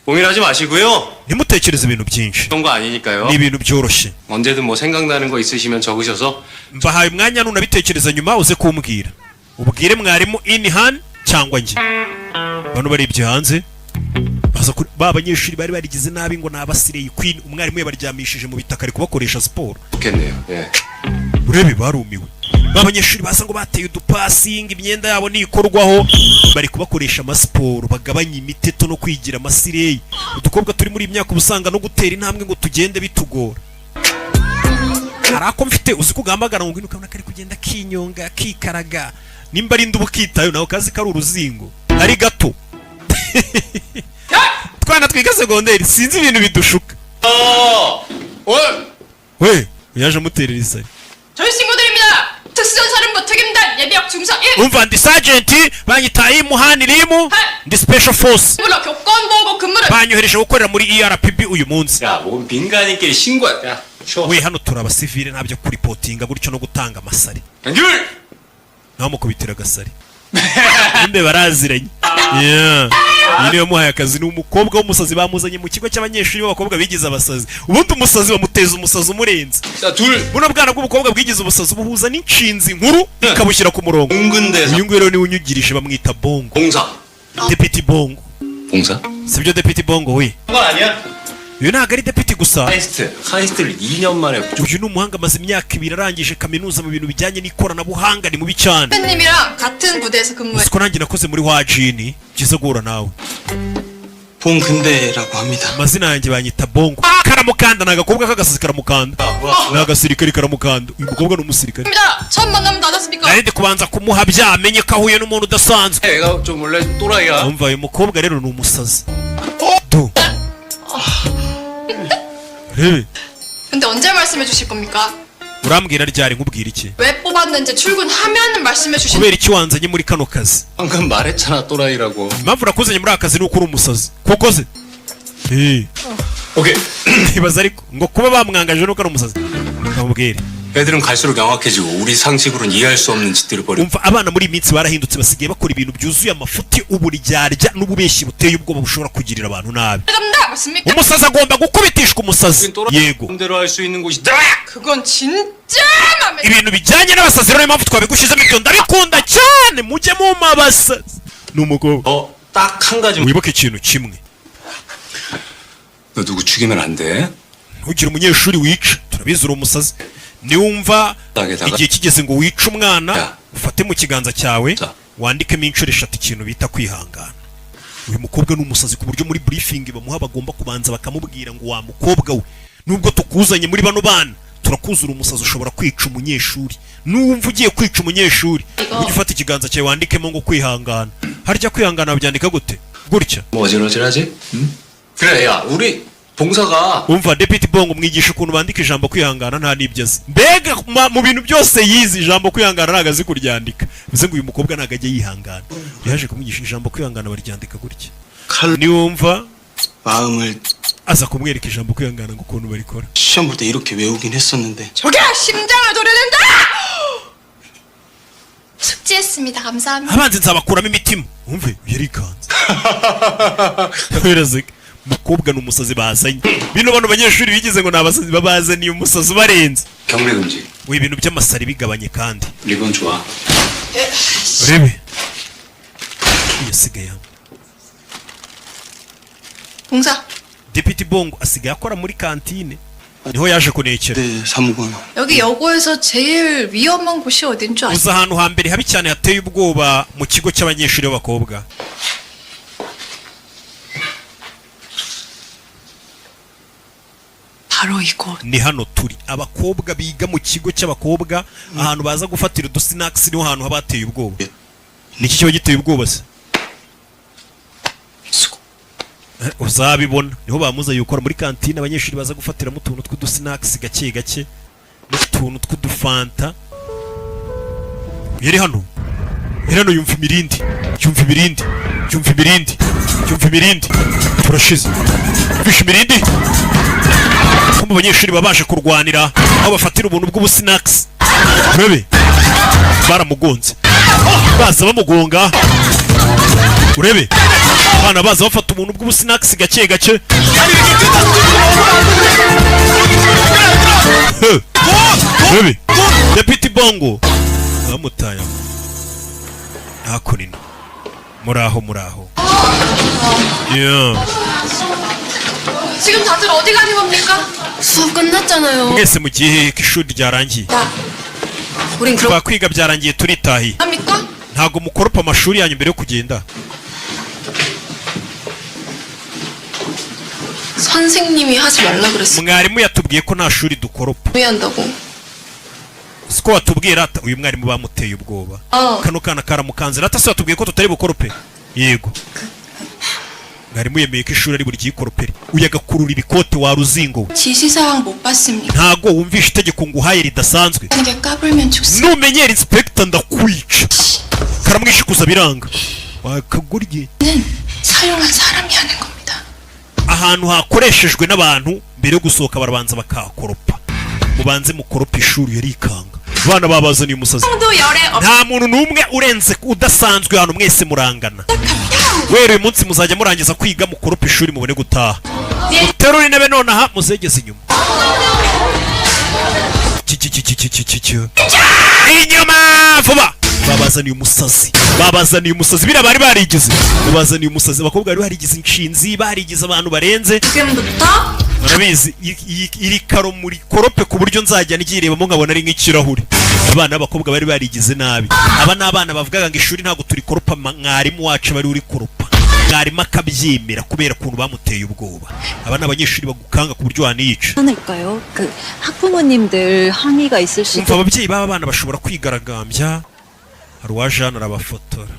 고민하지 마시고요. Ntimutekereze ibintu byinshi. 그런 거 아니니까요. Ni ibintu byoroshye. 언제든 뭐 생각나는 거 있으시면 적으셔서 Mbahaye umwanya, nunabitekereza nyuma uze kumbwira, ubwire mwarimu Inhan cyangwa njye. Bano barebye hanze, baza kuri ba banyeshuri bari barigize nabi ngo ni aba slay queen. Umwarimu yabaryamishije mu bitaka, ari kubakoresha siporo. 좋겠네요. 예. Urebe, barumiwe. Ba banyeshuri baza ngo bateye udupasi, ngo imyenda yabo nikorwaho, bari kubakoresha amasiporo bagabanya imiteto no kwigira ama slay. Udukobwa turi muri iyi myaka uba usanga no gutera intambwe ngo tugende bitugora. Hari ako mfite, uzi ko ugahamagara ngo ngwino, ukabona kari kugenda kinyonga kikaraga, nimba ari indubu kitayo nawe kazi ko ari uruzingo, ari gato. Twana twiga segonderi, sinzi ibintu bidushuka. We yaje amuterera isari. 저희 친구들입니다. 특수전사령부 특임단 예비역 중사 1 Umva, ndi sergeant, banyita Imuhani Rimu, ndi special force. 불러 교권보호국 근무를 Banyohereje gukorera muri ERPB uyu munsi. 야, 뭔 민간인끼리 신고야. 야, 쉬어. We, hano turi abasivile, ntabyo kuripotinga gutyo no gutanga amasari. 연결! Nawe mukubitira agasari, nimbe baraziranye. Yeah. Iyi niyo yamuhaye akazi. Ni umukobwa w'umusazi bamuzanye mu kigo cy'abanyeshuri b'abakobwa bigize abasazi. Ubundi umusazi bamuteza umusazi umurenze. 자, 둘. Buno bwana bw'umukobwa bwigize ubusazi buhuza n'inshinzi nkuru ikabushyira ku murongo. 뭉근대사 Uyu nguyu rero niwe unyugirije, bamwita Bongo. 봉사. Deputy Bongo. 봉사? Sibyo, Deputy Bongo we? 그건 아니야. Uyu ntabwo ari deputy gusa. 카이스트. 카이스트를 2년 만에 Uyu ni umuhanga, amaze imyaka 2 arangije kaminuza mu bintu bijyanye n'ikoranabuhanga, ni mubi cyane. 선배님이랑 같은 부대에서 근무해. Uzi ko nanjye nakoze muri Wajini? Byiza guhura nawe. 봉근대라고 합니다. Amazina yanjye banyita Bongo. Karamukanda, ni agakobwa k'agasazi, karamukanda, ni agasirikari, karamukanda. Uyu mukobwa ni umusirikare. 입니다. 처음 만나면 않았습니까? Nari ndi kubanza kumuha bya amenye ko ahuye n'umuntu udasanzwe. 애가 좀 원래 또라이야. Umva, uyu mukobwa rero ni umusazi du, rebe. 근데 언제 말씀해 주실 겁니까? Urambwira ryari? Nkubwira iki? 왜 뽑았는지 출근하면 말씀해 주신 Kubera iki wanzanye muri kano kazi? 방금 말했잖아, 또라이라고. Impamvu nakuzanye muri aka kazi ni uko uri umusazi koko se. Eh. 오케이. Ntibaza ariko ngo kuba bamwangaje nuko ari umusazi. Ndamubwire. 애들은 갈수록 영악해지고 우리 상식으로는 이해할 수 없는 짓들을 벌이고 Umva, abana muri iyi minsi barahindutse, basigaye bakora ibintu byuzuye amafuti, uburyarya n'ububeshyi buteye ubwoba bushobora kugirira abantu nabi. 감다 맞습니까? Umusazi agomba gukubitishwa umusazi, yego. 마음대로 할 수 있는 곳이다. 그건 진짜 맘에 Ibintu bijyanye n'abasazi rero, niyo mpamvu twabigushyizemo. Ibyo ndabikunda cyane, mujye mumpa abasazi. Ni umukobwa. 딱 한 가지. Wibuke ikintu kimwe. 너 누구 죽이면 안 돼. Ntugire umunyeshuri wica, turabizi uri umusazi. Niwumva Tagetaga. igihe kigeze ngo wice umwana, ufate mu kiganza cyawe wandikemo inshuro 3 ikintu bita kwihangana. Uyu mukobwa ni umusazi, ku buryo muri briefing bamuha bagomba kubanza bakamubwira ngo: "Wa mukobwa we, nubwo tukuzanye muri bano bana, turakuzura umusazi, ushobora kwica umunyeshuri. Nuwumva ugiye kwica umunyeshuri, ujye ufata ikiganza cyawe wandikemo ngo kwihangana." Harya kwihangana babyandika gute? Gutya? 뭐 어질어질하지? 응? 그래, 야, 우리 봉사가 Umva, Deputy Bongo, mwigisha ukuntu bandika ijambo kwihangana, nta n'ibyo azi. Mbega mu bintu byose yize, ijambo kwihangana ntabwo azi kuryandika. Bivuze ngo uyu mukobwa ntabwo ajya yihangana. Yaje kumwigisha ijambo kwihangana baryandika gutya, niwumva 마음을 aza kumwereka ijambo kwihangana ngo ukuntu barikora. 시험 볼 때 이렇게 외우긴 했었는데 저게 심장을 도려낸다! 숙지했습니다. 감사합니다. Abanzi nzabakuramo imitima. Umve, yarikanze. Wereze mukobwa ni umusazi bazanye. Bino bano banyeshuri bigize ngo ni abasazi, babazaniye umusazi ubarenze. 경례 금지. We, ibintu by'amasari bigabanye kandi. 리본 좋아. Urebe, yasigaye hano. 봉사 Deputy Bongo asigaye akora muri kantine, niho yaje kunekera. 네, 사무관. 여기 여고에서 제일 위험한 곳이 어딘 줄 아세요? Uzi ahantu hambere habi cyane hateye ubwoba mu kigo cy'abanyeshuri b'abakobwa? 바로 이곳. Ni hano turi. Abakobwa biga mu kigo cy'abakobwa, ahantu baza gufatira udusinakisi, niho hantu haba hateye ubwoba. Ni iki kiba giteye ubwoba se? Uzabibona, niho bamuzanye gukora muri kantine. Abanyeshuri baza gufatiramo utuntu tw'udusinakisi gake gake n'utuntu tw'udufanta. Yari hano, yari hano, yumva imirindi, yumva imirindi, yumva imirindi, yumva imirindi. Turashize, yumvishe imirindi. Kumva abanyeshuri baba baje kurwanira aho bafatira ubuntu bw'ubusinakisi. Urebe, baramugonze, baza bamugonga. Urebe, abana baza bafata ubuntu bw'ubusinakisi gake gake. He. Urebe, Deputy Bongo bamutaye aho hakuno. Muraho, muraho, yeah. 지금 다들 어디 가는 겁니까? 수업 끝났잖아요. Mwese mugiye ko ishuri ryarangiye? 우린 그럼 Twakwiga byarangiye, turitahiye. 합니까? Ntabwo mukoropa amashuri yanyu mbere yo kugenda? 선생님이 하지 말라 그랬어. Mwarimu yatubwiye ko nta shuri dukoropa. 후회한다고. Siko watubwiye rata? Uyu mwarimu bamuteye ubwoba. 어. Kano kana karamukanze. Rata, se watubwiye ko tutari bukorope? Yego, mwarimu yemeye ko ishuri ari buri gikoropere. Uyu agakurura ibikote wa ruzingo we. 지시사항 못 봤습니까? Ntago wumvisha itegeko nguhaye ridasanzwe? 하는 게 까불면 죽습니다. Numenyera inspector ndakwica. Karamwishikuza biranga, wakagorye. 는 사용한 사람이 하는 겁니다. Ahantu hakoreshejwe n'abantu, mbere yo gusohoka barabanza bakahakoropa. Mubanze mukoropa ishuri. Yarikanga, abana babazaniye umusazi. 정도 열의 Nta muntu n'umwe urenze udasanzwe hano, mwese murangana. Wera uyu munsi muzajya murangiza kwiga mukoropa ishuri mubone gutaha. Muterure intebe nonaha muzegeze inyuma. Ki- ki- ki- ki- ki- ki- ki- ki. Inyuma vuba. Babazaniye umusazi, babazaniye umusazi. Biriya bari barigize, babazaniye umusazi. Abakobwa bari barigize inshinzi, barigize abantu barenze. 지금부터 Murabizi, iri karo muri korope ku buryo nzajya ngirebamo nkabona ari nk'ikirahure. Abana b'abakobwa bari barigize nabi. Aba ni abana bavugaga ngo ishuri ntabwo turikoropa, mwarimu wacu bari uri koropa, mwarimu akabyemera kubera ukuntu bamuteye ubwoba. Aba ni abanyeshuri bagukanga ku buryo waniyica. 괜찮을까요? 그 학부모님들 항의가 있을 Umva, 수도 ababyeyi b'aba bana bashobora kwigaragambya. Hari uwaje hano arabafotora,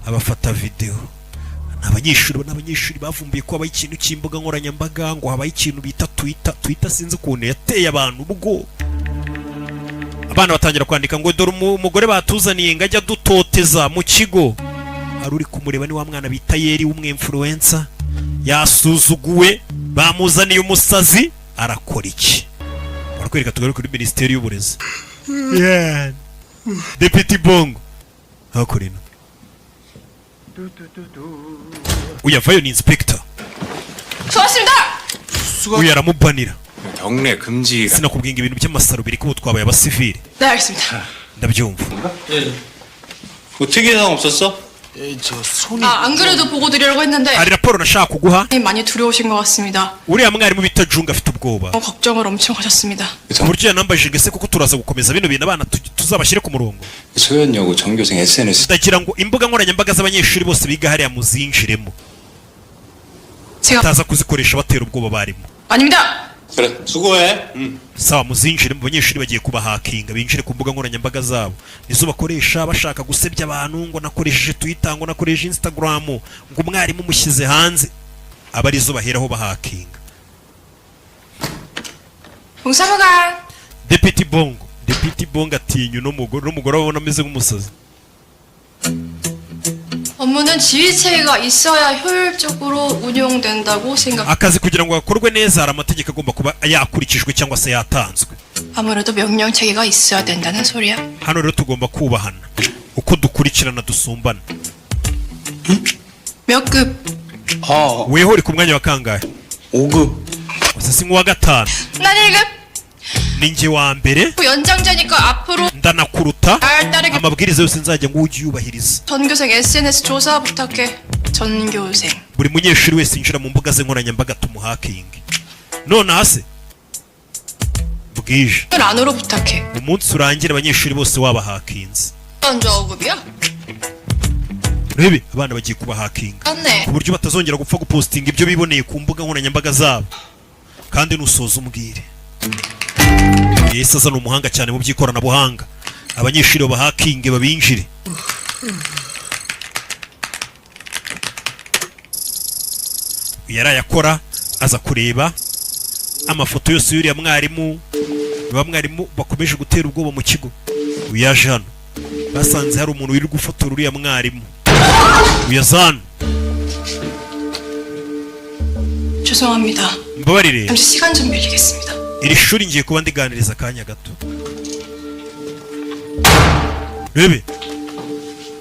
abafata videwo. Ni abanyeshuri, ni abanyeshuri bavumbuye ko habaho ikintu cy'imbuga nkoranyambaga, ngo habaho ikintu bita Twitter. Twitter sinzi ukuntu yateye abantu ubwo abana batangira kwandika ngo dore umugore batuzaniye ngo ajya adutoteza mu kigo. Hari uri kumureba, ni wa mwana bita Yeri w'umwemfuruwensa, yasuzuguwe, bamuzaniye umusazi, arakora iki? Barakwereka, tugaruke kuri Minisiteri y'Uburezi. Yeah. Deputy Bongo hakurino uyavayo ni inspector. 수고하셨습니다. Uyu aramubanira. 경례 금지. Sinakubwinga ibintu by'amasaro biri kubu, twabaye abasivili. 네, 알겠습니다. Ndabyumva. 뭐 특이사항 없었어? 예, 저 손이 아, 안 그래도 보고 드리려고 했는데 Hari raporo nashaka kuguha. 많이 두려우신 것 같습니다. Uriya mwarimu bita Junga afite ubwoba 걱정을 엄청 하셨습니다. ku buryo yanambajije ngo ese koko turaza gukomeza bino bintu, abana tuzabashyire ku murongo? 소연여고 전교생 SNS Ndagira ngo imbuga nkoranyambaga z'abanyeshuri bose biga hariya muzinjiremo, 제가 bataza kuzikoresha batera ubwoba abarimu. 아닙니다. 그래, 수고해. 응. Sawa, muzinjire mu banyeshuri, bagiye kubahakinga binjire ku mbuga nkoranyambaga zabo, nizo bakoresha bashaka gusebya abantu, ngo nakoresheje Twitter, ngo nakoresheje Instagram, ngo umwarimu mushyize hanze, aba arizo baheraho bahakinga. 봉사무관. Deputy Bongo, Deputy Bongo atinya uno mugore, uno mugore abona ameze nk'umusazi. 업무는 지휘 체계가 있어야 효율적으로 운용된다고 생각. Akazi kugira ngo gakorwe neza hari amategeko agomba kuba yakurikijwe cyangwa se yatanzwe. 아무래도 명령 체계가 있어야 된다는 소리야. Hano rero tugomba kubahana uko dukurikirana dusumbana. 몇 급? 아, Weho uri ku mwanya wa kangahe? 5급. Gusa si nk'uwa gatanu. 난 1급. Ni njye wa mbere. 연장자니까 앞으로 Ndanakuruta. 날 따르게. Amabwiriza yose nzajya ngo ujye uyubahiriza. 전교생 SNS 조사 부탁해. 전교생. Buri munyeshuri wese yinjira mu mbuga ze nkoranyambaga tumuhakinge nonaha se bwije. 안으로 부탁해. Umunsi urangira abanyeshuri bose wabahakinze. 먼저 5급이야? Urebe abana bagiye kubahakinga 맞네. ku buryo batazongera gupfa gupostinga ibyo biboneye ku mbuga nkoranyambaga zabo. Kandi nusoza umbwire. Yesu aza ni umuhanga cyane mu by'ikoranabuhanga, abanyeshuri babahakinge babinjire. Yaraye akora aza kureba amafoto yose y'uriya mwarimu, ba mwarimu bakomeje gutera ubwoba mu kigo. Uyu yaje hano, basanze hari umuntu wirirwa ufotora uriya mwarimu. Uyu aza hano. 죄송합니다. Mbabarire. 잠시 시간 좀 빌리겠습니다. Iri shuri ngiye kuba ndiganiriza akanya gato. Rebe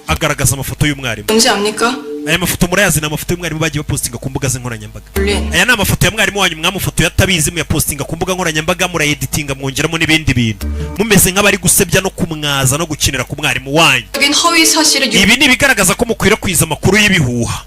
agaragaza amafoto y'umwarimu. 뭔지 압니까? Aya mafoto murayazi, ni amafoto y'umwarimu bagiye bapostinga ku mbuga z'inkoranyambaga. 올린 Aya ni amafoto ya mwarimu wanyu, mwamufotoye atabizi, muyapostinga ku mbuga nkoranyambaga, murayeditinga, mwongeramo n'ibindi bintu, mumeze nk'abari gusebya no kumwaza no gukinira ku mwarimu wanyu. 적인 허위 사실을 유... Ibi ni ibigaragaza ko mukwirakwiza amakuru y'ibihuha.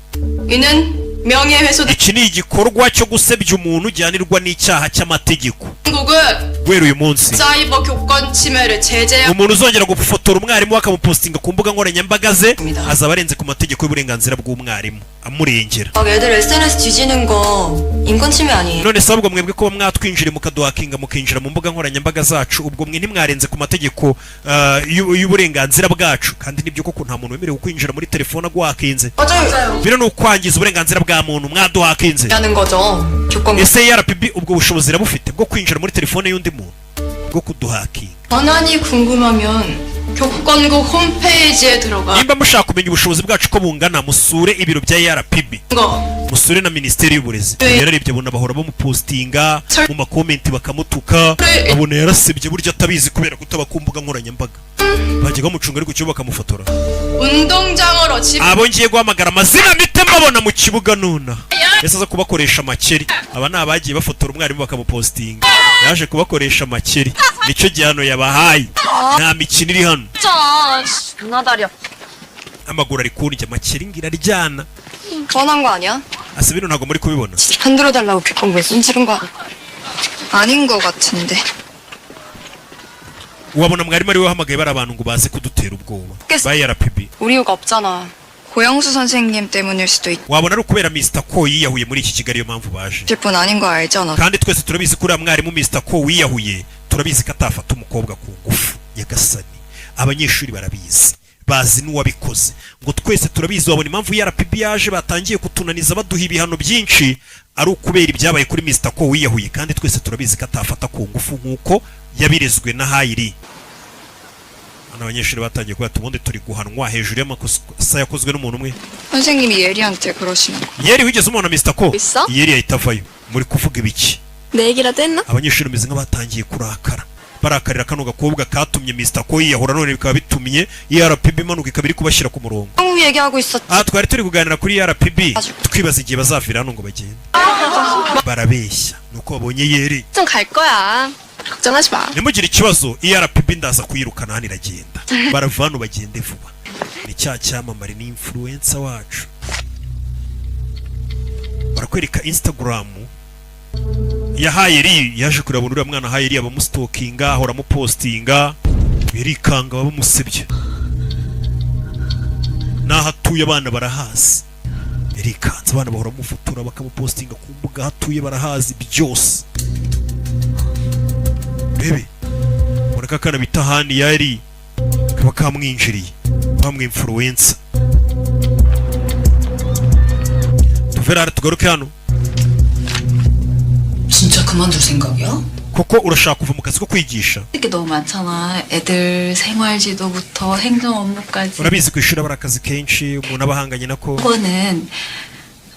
이는 명예훼손 Iki ni igikorwa cyo gusebya umuntu gihanirwa n'icyaha cy'amategeko. 한국은 Guhera uyu munsi, 사이버 교권 침해를 제재합니다. umuntu uzongera gufotora umwarimu we akamupostinga ku mbuga nkoranyambaga ze azaba arenze ku mategeko y'uburenganzira bw'umwarimu amurengera. 막 애들 SNS 뒤지는 거 인권 침해 아니에요? None se ahubwo mwebwe kuba mwatwinjire mukaduhakinga mukinjira mu mbuga nkoranyambaga zacu, ubwo mwe ntimwarenze ku mategeko y'uburenganzira bwacu? Kandi nibyo koko, nta muntu wemerewe kwinjira muri telefone aguhakinze. 맞아요. Bino ni ukwangiza uburenganzira bwa muntu, mwaduhakinze. 하는 거죠. 교권 Ese RPB ubwo bushobozi irabufite bwo kwinjira muri telefone y'undi muntu bwo kuduhakinga? 권한이 궁금하면 교권국 홈페이지에 들어가 Nimba mushaka kumenya ubushobozi bwacu ko bungana, musure ibiro bya RPB, 거 musure na Minisiteri y'Uburezi. Yararebye abona bahora bamupostinga mu makomenti bakamutuka, abona yarasebye burya atabizi kubera kutaba ku mbuga nkoranyambaga. Bajyaga bamucunga ariko kibuga bakamufotora. 운동장으로 집 Abo ngiye guhamagara amazina mpite mbabona mu kibuga nona. Ese aza kubakoresha amakeri? Aba ni abagiye bafotora umwarimu bakamupostinga, yaje kubakoresha amakeri, nicyo gihano yabahaye. Nta mikino iri hano. 진짜 누나 다리 아파. Amaguru ari kundya, amakeri ngira aryana. 뻔한 거 아니야? Asa bino ntabwo muri kubibona. 흔들어 달라고 교권국에 손지른 거 아닌 것 같은데. Wabona mwarimu ariwe wahamagaye bari abantu ngo baze kudutera ubwoba ba RPB. 우리 이유가 없잖아. 고영수 선생님 때문일 수도 Wabona ari ukubera Mr. Ko yiyahuye muri iki kigali, ariyo mpamvu baje. 있을 뿐 아닌 거 알잖아. Kandi twese turabizi ko uriya mwarimu Mr. Ko wiyahuye, turabizi ko atafata umukobwa ku ngufu. Nyagasani, abanyeshuri barabizi, bazi n'uwabikoze, ngo twese turabizi. Wabona impamvu RPB yaje, batangiye kutunaniza baduha ibihano byinshi, ari ukubera ibyabaye kuri Mr. Ko wiyahuye, kandi twese turabizi ko atafata ku ngufu nk'uko yabirezwe na Hayiri. Hano abanyeshuri batangiye kuba ubundi turi guhanwa hejuru y'amakosa yakozwe n'umuntu umwe. 선생님이 예리한테 그러시는 거. Yeri, wigeze umubona Mr. Ko? 있어? Yeri yahita avayo. Muri kuvuga ibiki? 내 얘기라도 했나? Abanyeshuri bameze nk'abatangiye kurakara, barakarira kano gakobwa katumye Mr. Ko yiyahura, none bikaba bitumye ERPB imanuka, ikaba iri kubashyira ku murongo. 한국 얘기하고 있었지. Aha twari turi kuganira kuri ERPB, twibaza igihe bazavira hano ngo bagende. Barabeshya nuko babonye yeri. 좀 갈 거야. 걱정하지 마. Ntimugire ikibazo, ERPB ndaza kuyirukana hano iragenda. Barava hano bagende vuba. Ni cya cyamamare, ni influencer wacu. Barakwereka Instagram yahaye eri, yaje kureba uriya mwana ahaye eri, abamustalkinga, ahora amupostinga, birikanga bamusebye n'aho atuye abana barahazi. Yarikanze, abana bahora bamufotora bakamupostinga ku mbuga, aho atuye barahazi byose. Bebe ubona ko akana bita Hani yari kaba kamwinjiriye, bamwinfluencer. Tuve rero tugaruke hano. 진짜 그만둘 생각이야? Koko urashaka kuva mu kazi ko kwigisha? 이게 너무 많잖아. 애들 생활지도부터 행정 업무까지. Urabizi, ku ishuri aba ari akazi kenshi umuntu aba ahanganye nako. 그거는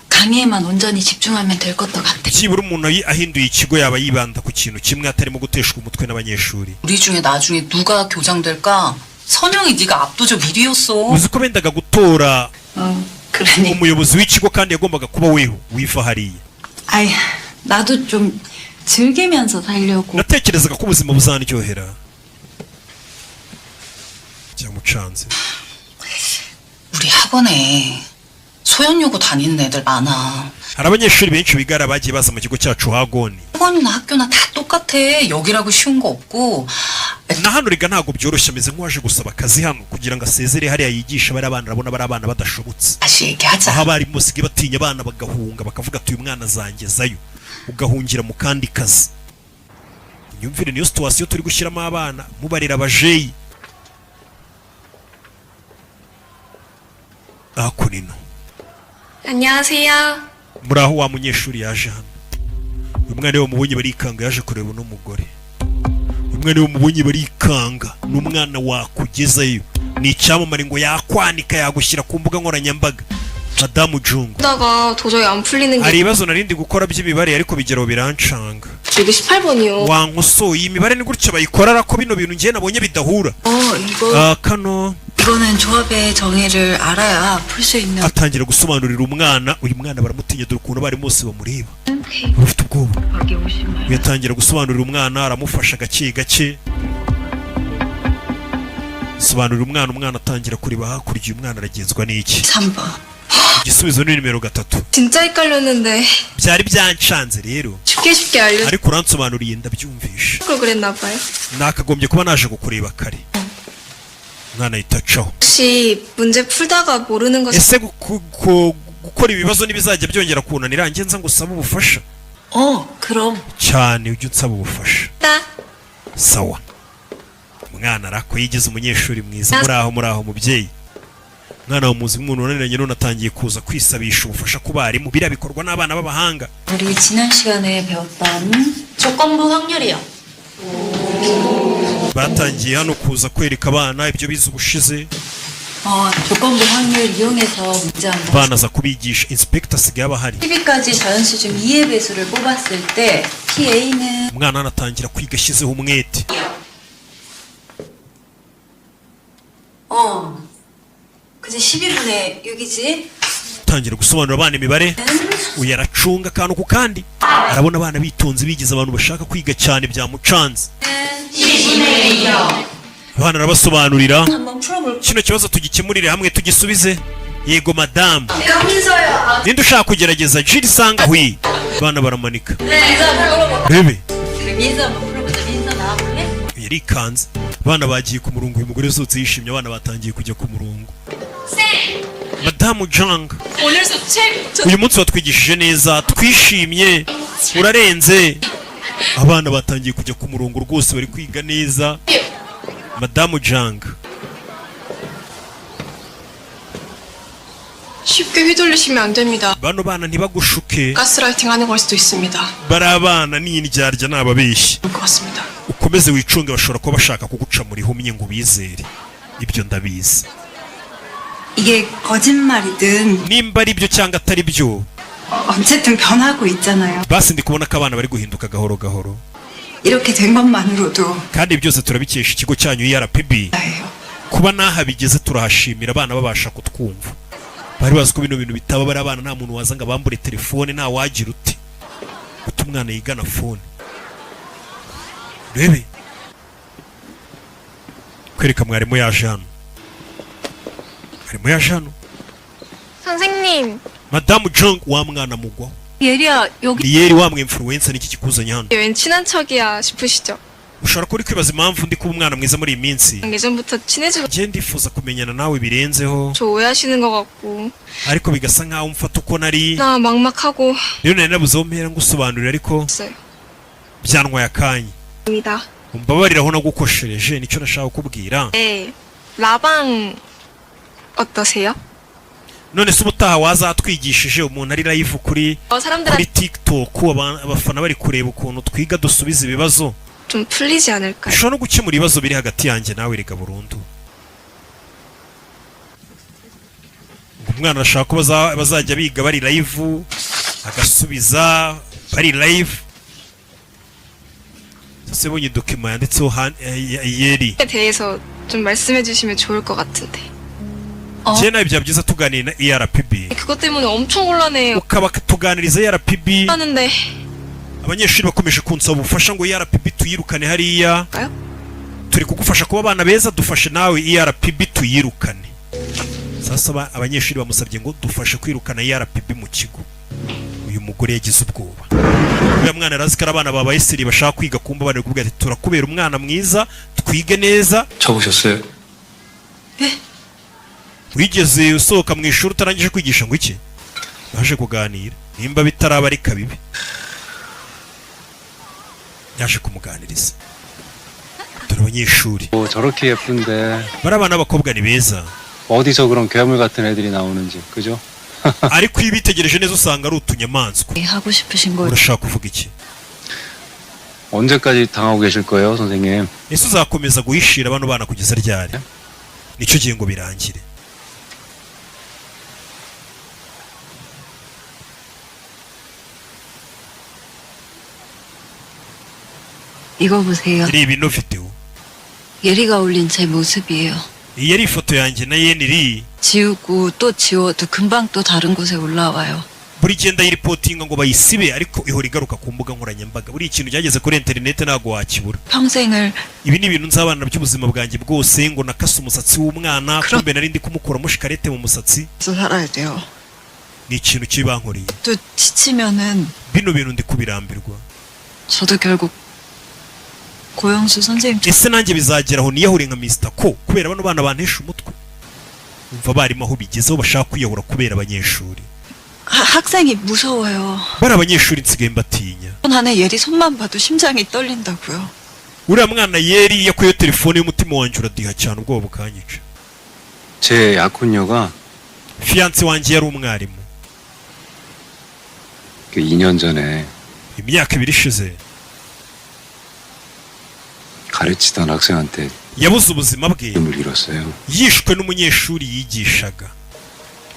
강의에만 온전히 집중하면 될 것도 같아. Byibura umuntu ahinduye ikigo yaba yibanda ku kintu kimwe, atarimo guteshwa umutwe n'abanyeshuri. 우리 중에 나중에 누가 교장 될까? 선영이 네가 압도적 1위였어. Uzi ko bendaga gutora 어, 그러니. umuyobozi w'ikigo kandi yagombaga kuba weho wiva hariya. 아이, 나도 좀 즐기면서 살려고. Natekerezaga ko ubuzima buzandyohera, byamucanze. 우리 학원에 소연여고 다니는 애들 많아. Hari abanyeshuri benshi bigara bagiye baza mu kigo cyacu hagoni. 학원이나 학교나 다 똑같아. 여기라고 쉬운 거 없고. Na hano riga ntabwo byoroshye. Ameze nk'uwaje gusaba akazi hano kugira ngo asezere hariya yigisha bari abana, arabona bari abana badashobotse. 다시 얘기하자. Aho abarimu basigaye batinya abana bagahunga, bakavuga ati uyu mwana azangezayo, ugahungira mu kandi kazi. Imyumvire niyo situation turi gushyiramo abana, mubarera abajeyi hakuno. 안녕하세요. Muri aho wa munyeshuri yaje hano, uyu mwana iyo bamubonye barikanga, yaje kureba uno mugore. Uyu mwana iyo bamubonye barikanga, ni umwana wakugezayo, ni icyamamare, ngo yakwanika, yagushyira ku mbuga nkoranyambaga. Madamu Jungu. 하다가 도저히 안 풀리는 Hari 게 ibibazo narindi gukora by'imibare, ariko bigeraho birancanga. 이게 18번이요. Wankosoye iyi mibare ni gutya bayikora, ariko bino bintu njye nabonye bidahura. 어, 이거 Ah, kano 이거는 조합의 정의를 알아야 풀 수 있는 atangira gusobanurira umwana. Uyu mwana baramutinya, dore ukuntu abarimu bose bamureba bafite ubwoba. Uyu atangira gusobanurira umwana, aramufasha gake gake, sobanurira umwana. Umwana atangira kureba hakurya. Uyu mwana aragenzwa n'iki? 3번. Igisubizo ni nimero 3. 진짜 헷갈렸는데 Byari byancanze rero, 쉽게 쉽게 알려줄 ariko uransobanuriye ndabyumvisha. 걸 그랬나 봐요. Nakagombye kuba naje kukureba kare. Umwana ahita acaho. 혹시 문제 풀다가 모르는 거 Ese gukora ibibazo ntibizajya byongera kunanira njye nza ngo usabe ubufasha? 어, 그럼. Cyane, ujye unsaba ubufasha. 다 Sawa. Umwana arako yigize umunyeshuri mwiza. Muri aho, muri aho mubyeyi. Umwana muzi umuntu unaniranye none atangiye kuza kwisabisha ubufasha ku barimu. Biriya bikorwa n'abana b'abahanga. 우리 지난 시간에 배웠던 조건부 확률이요. Batangiye hano kuza kwereka abana ibyo bize ubushize. 어, 조건부 확률 이용해서 문제 한번 Banaza kubigisha, inspector asigaye aba ahari. 12까지 자연수 중 2의 배수를 뽑았을 때 PA는 Umwana hano atangira kwiga ashyizeho umwete. 어. 그지 12분의 6이지? Atangira gusobanurira abana imibare. Uyu aracunga akantu ku kandi, arabona abana bitonze, bigize abantu bashaka kwiga cyane, byamucanze. Abana arabasobanurira. 한번 풀어볼까? Kino kibazo tugikemurire hamwe, tugisubize. Yego madamu. 강민서야. Ninde ushaka kugerageza? Jiri sanga hwi. Abana baramanika. 민서 한번 풀어볼까? Rebe. 민서 한번 풀어보자. 민서 나와볼래? Yarikanze, abana bagiye ku murongo. Uyu mugore usohotse yishimye, abana batangiye kujya ku murongo. Madamu Jang, 오늘 수업 최고. uyu munsi watwigishije neza, twishimye, urarenze. Abana batangiye kujya ku murongo rwose, bari kwiga neza. Madamu Jang. 쉽게 휘둘리시면 안 됩니다. Bano bana ntibagushuke. 가스라이팅 하는 걸 수도 있습니다. Bari abana ni indyarya, ni ababeshyi. 그럴 것 같습니다. Ukomeze wicunge, bashobora kuba bashaka kuguca muri humye ngo ubizere. Ibyo ndabizi. 이게 거짓말이든 Nimba ari byo cyangwa atari byo, 어쨌든 변하고 있잖아요. Basi ndi kubona ko abana bari guhinduka gahoro gahoro. 이렇게 된 것만으로도 Kandi byose turabikesha ikigo cyanyu ERPB. 나예요. Kuba n'aha bigeze turahashimira, abana babasha kutwumva. Bari bazi ko bino bintu bitaba, bari abana nta muntu waza ngo abambure telefone, nta wagira uti guta umwana yigana phone. Rebe kwereka mwarimu yaje hano, mwarimu yaje hano. 선생님, Madamu Jong, wa mwana mugwaho. 예리야, 여기 Riyeri, wa mwe influencer, niki kikuzanye hano? 웬 친한 척이야 싶으시죠? Ushobora kuba uri kwibaza impamvu ndi kuba umwana mwiza muri iyi minsi. 예전부터 친해지고 Njye ndifuza kumenyana nawe birenzeho, 저 오해하시는 것 같고 ariko bigasa nkaho umfata uko nari. 나 막막하고 Rero nari nabuze aho mpera ngusobanurira, ariko 있어요. byantwaye akanya. 입니다. Umbabarire aho nagukoshereje, nicyo nashaka kukubwira. 네, 라방 어떠세요? None se ubutaha wazatwigishije umuntu ari live kuri 어, 사람들한테 kuri TikTok, abafana bari kureba ukuntu twiga dusubiza ibibazo? 좀 풀리지 않을까요? Bishobora no gukemura ibibazo biri hagati yanjye nawe rega burundu. Ngo umwana arashaka ko bazajya biga bari live, agasubiza bari live. Sasa ibonye document yanditseho Yeri. 에 대해서 좀 말씀해 주시면 좋을 것 같은데. Njye nawe byaba byiza tuganiriye na ERPB, 그것 때문에 엄청 곤란해요. ukaba tuganiriza ERPB. 하는데 Abanyeshuri bakomeje kunsaba ubufasha ngo ERPB tuyirukane hariya. Ayo? Turi kugufasha kuba abana beza, dufashe nawe ERPB tuyirukane. Sasa abanyeshuri bamusabye ngo dufashe kwirukana ERPB mu kigo. Uyu mugore yagize ubwoba, uriya mwana arazi ko ari abana babaye seri bashaka kwiga, kumva bari kuvuga ati turakubera umwana mwiza, twige neza. 쳐보셨어요? Wigeze usohoka mu ishuri utarangije kwigisha? Ngo iki? Baje kuganira, nimba bitaraba ariko bibe. Yaje kumuganiriza. Dore abanyeshuri. 뭐 저렇게 예쁜데 Bari abana b'abakobwa ni beza. 어디서 그런 괴물 같은 애들이 나오는지 그죠? Ariko iyo ubitegereje neza usanga ari utunyamaswa. 하고 싶으신 거 Urashaka kuvuga iki? 언제까지 당하고 계실 거예요, 선생님? Ese uzakomeza guhishira bano bana kugeza ryari? Nicyo gihe ngo birangire. 이거 보세요. Reba ino videwo. 예리가 올린 제 모습이에요. Iyi ari ifoto yanjye na Yeniri. 지우고 또 지워도 금방 또 다른 곳에 올라와요. Buri gihe ndayiripotinga ngo bayisibe, ariko ihora igaruka ku mbuga nkoranyambaga. Buriya ikintu cyageze kuri interineti ntabwo wakibura. 평생을 Ibi ni ibintu nzabana by'ubuzima bwanjye bwose, ngo nakase umusatsi w'umwana, kumbe nari ndi kumukuramo shikarete mu musatsi. 살아야 돼요. Ni ikintu kibi bankoreye. 또 지치면은 Bino bintu ndi kubirambirwa. 저도 결국 고영수 선생님 Ese nanjye bizagera aho niyahure nka Mr. Ko kubera bano bana bantesha umutwe? Umva abarimu aho bigezeho bashaka kwiyahura kubera abanyeshuri. 학생이 무서워요. Bari abanyeshuri nsigaye mbatinya. 안에 예리 손만 봐도 심장이 떨린다고요. Uriya mwana Yeri iyo akuyeho telefone y'umutima wanjye uradiha cyane, ubwoba bukanyica. 제 약혼녀가 Fiancée wanjye yari umwarimu. 그 2년 전에 Imyaka 2 ishize 가르치던 학생한테 yabuze ubuzima bwe 이름을 잃었어요. yishwe n'umunyeshuri yigishaga.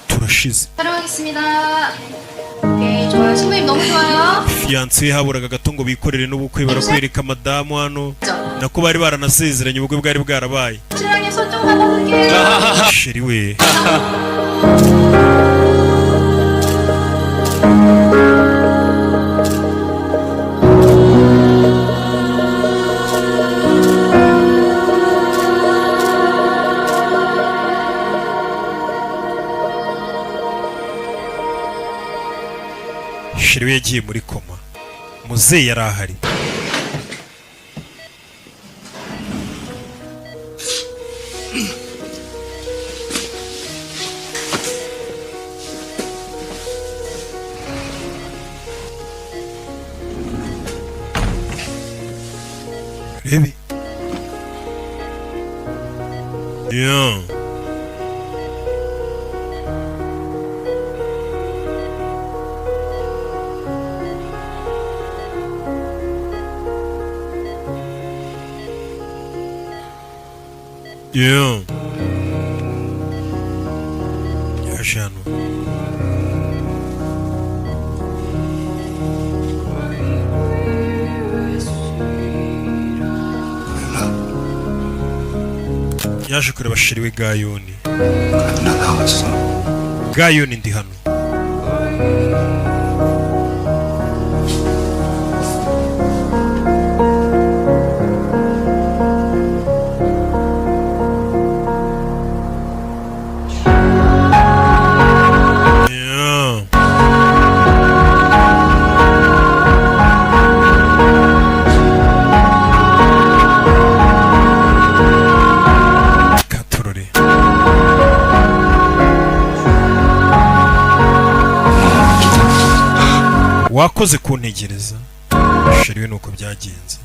Turashize. 촬영하겠습니다. 오케이, 좋아요. 신부님 너무 좋아요. Fiancée we haburaga gato ngo bikorere n'ubukwe. Barakwereka madamu hano, nako bari baranasezeranye, ubukwe bwari bwarabaye. 신랑님 손 좀 받아볼게요. Chéri we. Chéri we yagiye muri koma, muzeyi yari ahari. Rebe. Yeah. Yeah. Yaje hano. Yaje kureba chéri we Gayoni. 나 나왔어. Gayoni, ndi hano. Yeah. Katorore. Wakoze kuntegereza, chéri we. Nuko byagenze.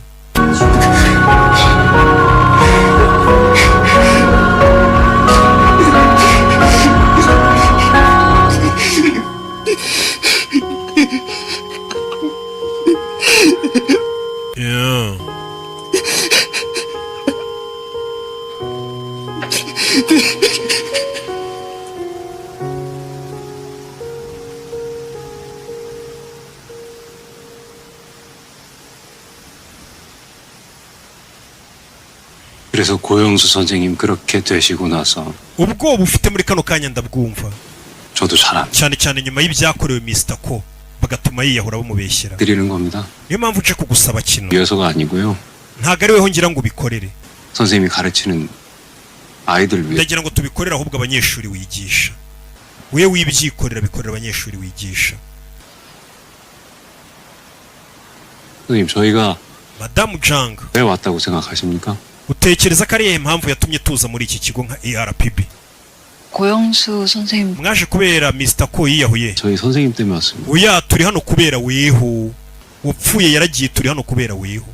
Yeah. 그래서 고영수 선생님 그렇게 되시고 나서 Ubwoba ufite muri kano kanya ndabwumva. 저도 잘 안 Cyane cyane nyuma y'ibyakorewe Mr. Ko, bagatuma yiyahura bamubeshyera. 드리는 겁니다. Niyo mpamvu nje kugusaba kino. 위해서가 아니고요. Ntabwo ari weho ngira ngo ubikorere. 선생님이 가르치는 아이들 위해 Ndagira ngo tubikorere ahubwo abanyeshuri wigisha. We wibyikorera, bikorera abanyeshuri wigisha. 선생님 저희가 Madamu Jang, 왜 왔다고 생각하십니까? utekereza ko ari iyihe mpamvu yatumye tuza muri iki kigo nka ERPB? 고영수 선생님 Mwaje kubera Mr. Ko yiyahuye? 저희 선생님 때문에 왔습니다. Oya, turi hano kubera weho. Upfuye yaragiye, turi hano kubera weho.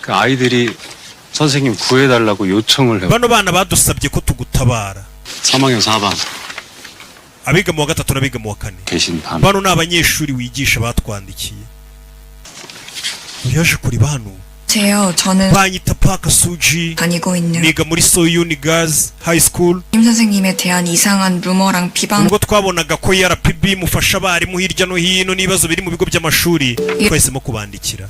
그 아이들이 선생님 구해달라고 요청을 해. Bano bana badusabye ko tugutabara. 3학년 4반 Abiga mu wa gatatu n'abiga mu wa kane. 계신 반 Bano ni abanyeshuri wigisha batwandikiye. Yaje kureba hano. 안녕하세요. 저는 Banyita Paka Suji, 다니고 있는 niga muri Soyuni Girls High School. 김 선생님에 대한 이상한 루머랑 비방 Ubwo twabonaga ko ERPB mufasha abarimu hirya no hino n'ibibazo biri mu bigo by'amashuri, twahisemo kubandikira.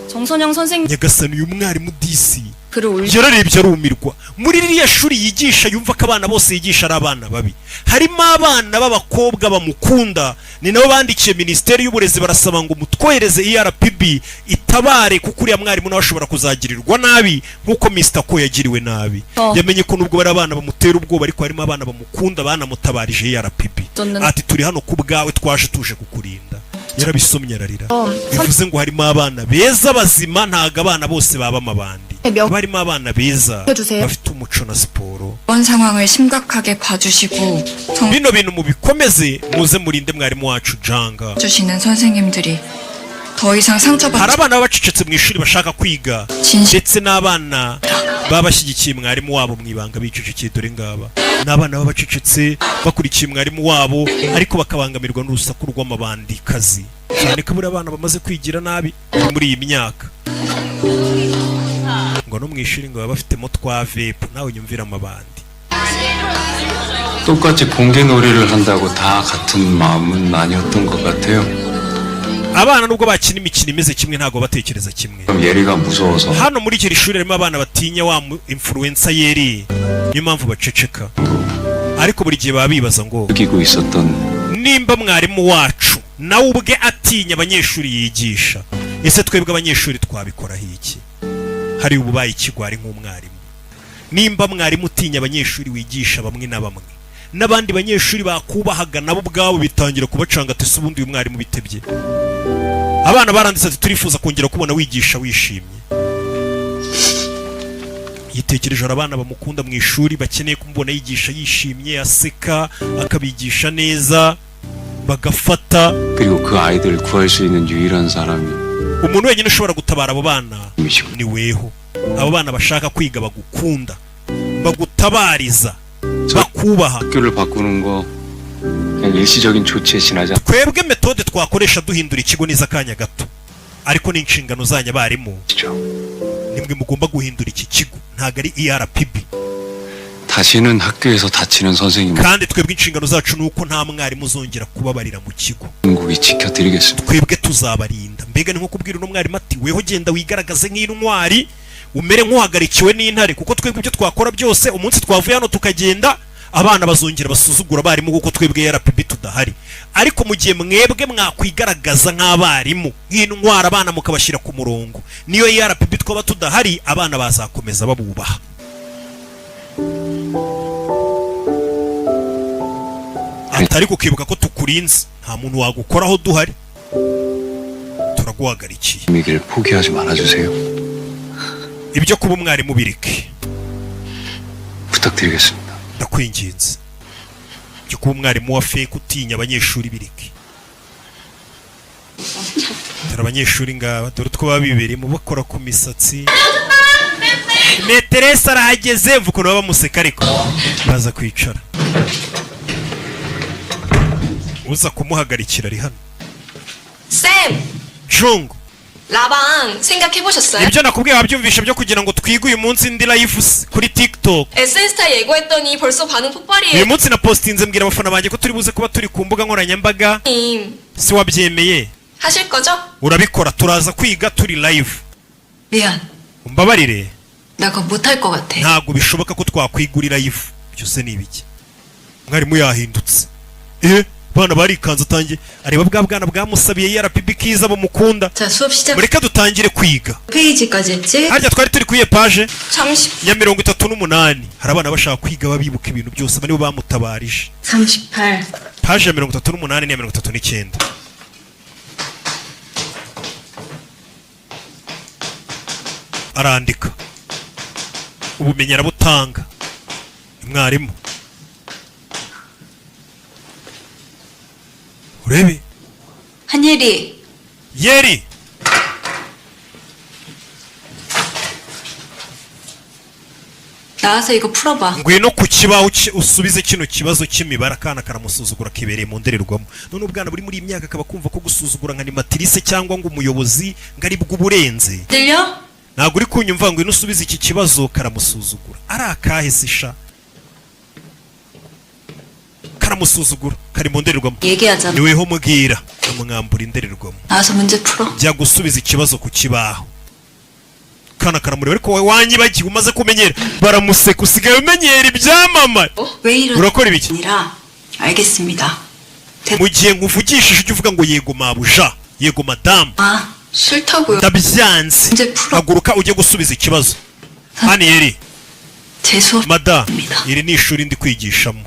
정선영 선생님 Nyagasani, uyu mwarimu disi 글을 올리 yararebye arumirwa. Muri ririya shuri yigisha, yumva ko abana bose yigisha ari abana babi, harimo abana b'abakobwa bamukunda. Ni nabo bandikiye Minisiteri y'Uburezi, barasaba ngo mutwohereze ERPB itabare, kuko uriya mwarimu nawe ashobora kuzagirirwa nabi nk'uko Mr. Ko yagiriwe nabi. Oh. Yamenye ko nubwo bari abana bamutera ubwoba, ariko harimo abana bamukunda banamutabarije ERPB. Ati: "Turi hano ku bwawe, twaje tuje kukurinda." Yarabisomye ararira. Bivuze ngo harimo abana beza bazima, ntabwo abana bose baba amabandi. Barimo abana beza 해주세요. bafite umuco na siporo. 이번 상황을 심각하게 봐주시고 Bino bintu mubikomeze, muze murinde mwarimu wacu Janga. 주시는 선생님들이 더 이상 Hari 상처받지 abana baba bacecetse mu ishuri bashaka kwiga, ndetse n'abana baba bashyigikiye mwarimu wabo mu ibanga bicecekeye. Dore ngaba ni abana baba bacecetse bakurikiye mwarimu wabo, ariko bakabangamirwa n'urusaku rw'amabandikazi, cyane ko buriya abana bamaze kwigira nabi muri iyi myaka, ngo no mu ishuri ngo baba bafitemo twa vape. Nawe nyumvira amabandi. 똑같이 공개놀이를 한다고 다 같은 마음은 아니었던 것 같아요. Abana nubwo bakina imikino imeze kimwe, ntabwo batekereza kimwe. 그럼 예리가 무서워서 Hano muri iri shuri harimo abana batinya wa influencer Yeri, niyo mpamvu baceceka, ariko buri gihe baba bibaza ngo 느끼고 있었던 nimba mwarimu wacu nawe ubwe atinya abanyeshuri yigisha, ese twebwe abanyeshuri twabikoraho iki? Hari ububaye ikigwari nk'umwarimu. Nimba mwarimu utinya abanyeshuri wigisha bamwe na bamwe, n'abandi banyeshuri bakubahaga nabo ubwabo bitangira kubacanga, ati: "Se ubundi uyu mwarimu bitebye?" Abana baranditse ati: "Turifuza kongera kubona wigisha wishimye." Yitekereje, hari abana bamukunda mu ishuri bakeneye kumubona yigisha yishimye, aseka, akabigisha neza bagafata. 그리고 그 아이들을 구할 수 있는 유일한 사람이 Umuntu wenyine ushobora gutabara abo bana ni weho. Abo bana bashaka kwiga, bagukunda, bagutabariza, bakubaha. 학교를 바꾸는 거 그냥 일시적인 조치에 지나지 않 Twebwe méthode twakoresha duhindura ikigo neza akanya gato, ariko ni inshingano zanyu abarimu, nimwe mugomba guhindura iki kigo, ntabwo ari ERPB. 다시는 학교에서 다치는 선생님 Kandi twebwe inshingano zacu ni uko nta mwarimu uzongera kubabarira mu kigo. 한국이 지켜드리겠습니다. Twebwe tuzabarinda. Mbega ni nko kubwira uno mwarimu ati: "Weho genda wigaragaze nk'intwari, Umere nk'uhagarikiwe n'intare, kuko twebwe ibyo twakora byose, umunsi twavuye hano tukagenda, abana bazongera basuzugura abarimu kuko twebwe RPB tudahari. Ariko mu gihe mwebwe mwakwigaragaza nk'abarimu, nk'intwara, abana mukabashyira ku murongo, niyo RPB twaba tudahari, abana bazakomeza babubaha. Atari kukibuka ko tukurinze, nta muntu wagukoraho duhari, turaguhagarikiye. 얘기를 포기하지 말아주세요. Ibyo kuba umwarimu bireke. 부탁드리겠습니다. Ndakwinginze, ibyo kuba umwarimu wa fake utinya abanyeshuri bireke. Dore abanyeshuri ngaba, dore utwo baba bibereyemo, bakora ku misatsi. Maîtresse arahageze, mva ukuntu baba bamuseka, ariko baza kwicara. Uza kumuhagarikira ari hano. 쌤! Jungu. 라방 생각해보셨어요? Ibyo nakubwiye wabyumvishe, byo kugira ngo twige uyu munsi ndi live kuri TikTok? SN스타 예고했더니 벌써 반응 Uyu 폭발이에요. munsi na postinze mbwira abafana banjye ko turi buze kuba turi ku mbuga nkoranyambaga. 님, Si wabyemeye? 하실 거죠? Urabikora? Turaza kwiga turi live. 미안. Umbabarire. 나 그거 못할 것 같아. Ntabwo bishoboka ko twakwiga uri live. Byose ni ibiki? Mwarimu yahindutse. Bana barikanze, atangiye areba bwa bwana bwamusabiye RPB kiza bumukunda. 자, 수업 시작. Mureke dutangire kwiga. 페이지까지 했지? Harya twari turi kuri iyo page 30, ya 38. Hari abana bashaka kwiga babibuka ibintu byose, aba nibo bamutabarije. 38. Page ya 38 n'iya 39. Arandika, ubumenyi arabutanga mwarimu. Urebe. 한예리. Yeri. 나와서 이거 풀어봐. Ngwino ku kibaho usubize kino kibazo cy'imibare. Akana karamusuzugura kibereye mu ndorerwamo. None ubwana buri muri iyi myaka akaba kumva ko gusuzugura nka animatrice cyangwa ngo umuyobozi ngo ari bwo uburenze. 들려? Ntabwo uri kunyumva? Ngwino usubize iki kibazo. Karamusuzugura. Ari akahe se sha? Karamusuzugura kari mu ndorerwamo. 얘기하잖아. Niweho mbwira. Amwambura indorerwamo. 나와서 문제 풀어. Jya gusubiza ikibazo ku kibaho. Kana karamureba, ariko wowe wanyibagiwe, umaze kumenyera. Baramuseka, usigaye umenyera ibyamamare. 왜 이러니? Urakora ibiki? 아니라 알겠습니다. Mu gihe nkuvugishije ujye uvuga ngo yego mabuja, yego madamu. 아, 싫다고요. Ndabyanze. 문제 풀어. Haguruka ujye gusubiza ikibazo. Haniyeri. 제 수업. Mada, iri ni ishuri ndi kwigishamo,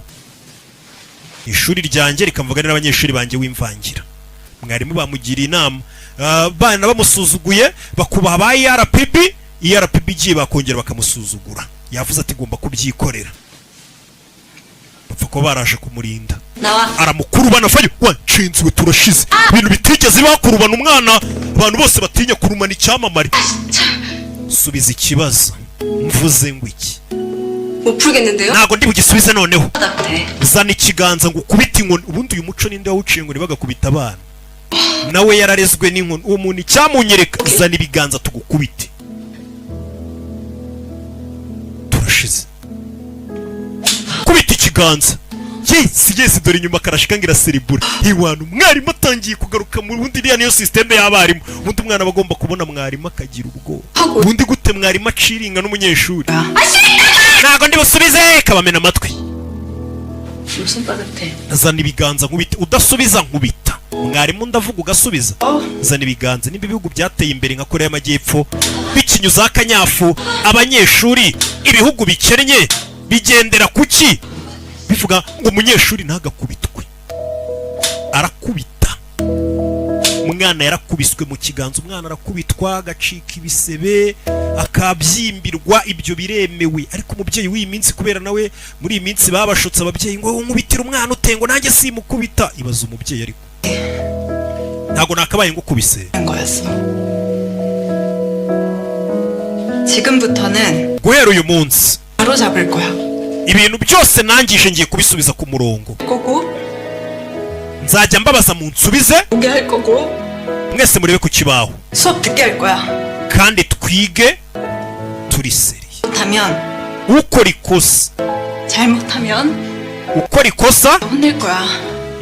ishuri ryanjye rikamvuga n'abanyeshuri banjye, wimvangira. Mwarimu bamugiriye inama. Bana bamusuzuguye bakubaha ba ERPB. ERPB igiye bakongera bakamusuzugura. Yavuze ati gomba kubyikorera. Bapfa kuba baraje kumurinda. 나와. Aramukurubana fayo wanshinzwe. Turashize, ibintu bitigeze bakurubana umwana. Abantu bose batinya kurumana icyamamare. Subiza ikibazo. Mvuze ngo iki? 못 풀겠는데요? Ntabwo ndi bugisubize noneho. 답해. Zana ikiganza ngo ukubite inkoni. Ubundi uyu muco ninde wawuciye ngo ntibagakubite abana? Nawe yararezwe n'inkoni uwo muntu. Icyamunyereka, zana ibiganza tugukubite. Turashize. Kubita ikiganza. Yes, yes. Dore inyuma karashika ngira cerebura iwantu. Umwarimu atangiye kugaruka mu bundi. Iriya niyo système y'abarimu. Ubundi umwana aba agomba kubona mwarimu akagira ubwoba. Ubundi gute mwarimu aciringa n'umunyeshuri? Ntabwo ndi busubize. Kabamena amatwi. 무슨 빠듯해? Zana ibiganza nkubite. Udasubiza nkubita. Mwarimu ndavuga ugasubiza. Zana ibiganza. Niba ibihugu byateye imbere nka Korea y'Amajyepfo bikinyuza akanyafu abanyeshuri, ibihugu bikennye bigendera kuki bivuga ngo umunyeshuri ntagakubitwe? Arakubita umwana, yarakubiswe mu kiganza. Umwana arakubitwa agacika ibisebe, akabyimbirwa, ibyo biremewe. Ariko umubyeyi w'iyi minsi, kubera nawe muri iyi minsi babashutse ababyeyi ngo nkubitire umwana utengo, nanjye simukubita. Ibaza umubyeyi, ariko ntabwo nakabaye ngukubise. 거였어. 지금부터는 Guhera uyu munsi 바로 잡을 거야. ibintu byose nangije ngiye kubisubiza ku murongo. 거고 Nzajya mbabaza munsubize. 보게 할 거고 Mwese murebe ku kibaho. 수업 듣게 할 거야. Kandi twige turi sérieux. 못하면 Ukora ikosa, 잘못하면 ukora ikosa, 혼낼 거야.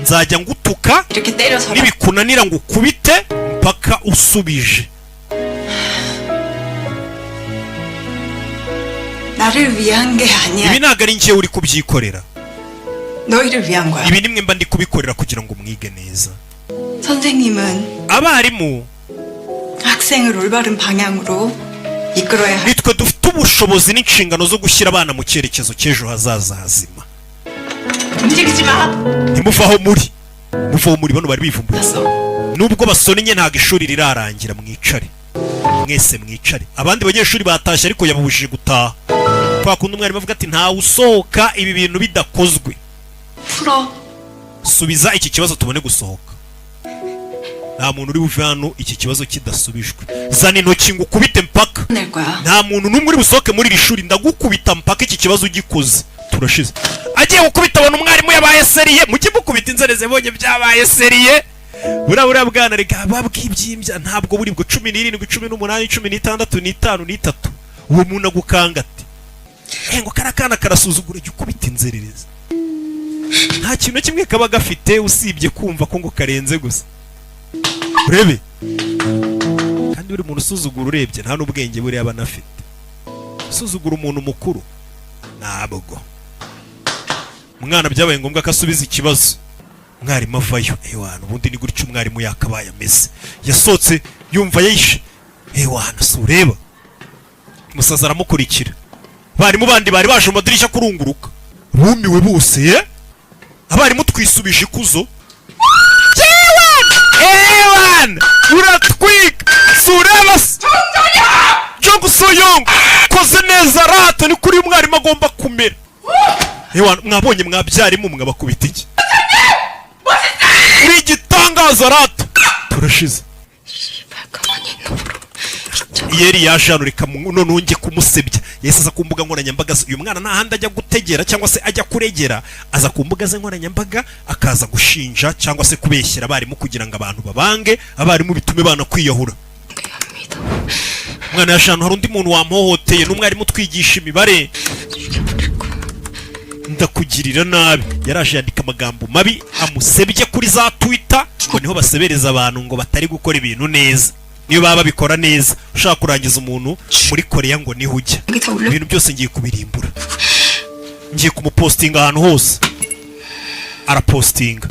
nzajya ngutuka. 이렇게 때려서 Nibikunanira ngukubite mpaka usubije. 나를 위한 게 아니야. Ibi ntabwo ari njyewe uri kubyikorera. 너희를 위한 거야. Ibi nimwe mba ndi kubikorera kugira ngo mwige neza. 선생님은 Abarimu 학생을 올바른 방향으로 이끌어야 할 nitwe dufite ubushobozi n'inshingano zo gushyira abana mu cyerekezo cy'ejo hazaza hazima. 움직이지 마. Ntimuve aho muri, muve aho muri. Bano bari bivumbuye nubwo basonnye, ntabwo ishuri rirarangira. Mwicare mwese, mwicare. Abandi banyeshuri batashye ariko yababujije gutaha. Kwa kundi umwarimu avuga ati: "Ntawe usohoka ibi bintu bidakozwe." 풀어. Subiza iki kibazo tubone gusohoka. Nta muntu uri buve hano iki kibazo kidasubijwe. Zana intoki ngo ukubite mpaka. 낼 거야. Nta muntu n'umwe uri busohoke muri iri shuri, ndagukubita mpaka iki kibazo ugikoze. Turashize. Agiye gukubita abona umwarimu yabaye sérieux. Mujye mukubita inzereze, bonye byabaye sérieux. Buriya bwana reka babwibyimbya, ntabwo buri bwo 17, 18, 16, 5, 3. Uwo muntu agukanga ati: "Eh, ngo kariya kana karasuzugura." Jya ukubita inzererezi, nta kintu na kimwe kaba gafite usibye kumva ko ngo karenze gusa. Urebe kandi buri muntu usuzugura, urebye nta n'ubwenge buriya aba anafite. Usuzugura umuntu mukuru, ntabwo umwana byabaye ngombwa ko asubiza ikibazo, umwarimu avayo. Ewana, ubundi ni gutyo umwarimu yakabaye ameze. Yasohotse yumva yishe. Ewana, si ureba umusazi aramukurikira. Abarimu bandi bari baje mu madirishya kurunguruka, bumiwe bose. Ye, abarimu twisubije ikuzo. Ewana, uratwika, si ureba se Jong Soyong koze neza rata. Ni kuri umwarimu agomba kumera. Ewana, mwabonye mwabyarimu mwabakubita iki? Uri igitangaza rata. Turashize. Yeri yaje hano, reka noneho njye kumusebya. Yahise aza ku mbuga nkoranyambaga ze. Uyu mwana nta handi ajya gutegera cyangwa se ajya kuregera, aza ku mbuga ze nkoranyambaga akaza gushinja cyangwa se kubeshyera abarimu kugira ngo abantu babange abarimu, bitume bana kwiyahura. Umwana yaje hano: "Hari undi muntu wamuhohoteye, n'umwarimu utwigisha imibare, ndakugirira nabi." Yaraje yandika amagambo mabi amusebye kuri za Twitter, ngo niho basebereza abantu ngo batari gukora ibintu neza. Niyo baba babikora neza, ushaka kurangiza umuntu muri Korea ngo niho ujya. "Ibintu byose ngiye kubirimbura, ngiye kumupostinga ahantu hose." Arapostinga,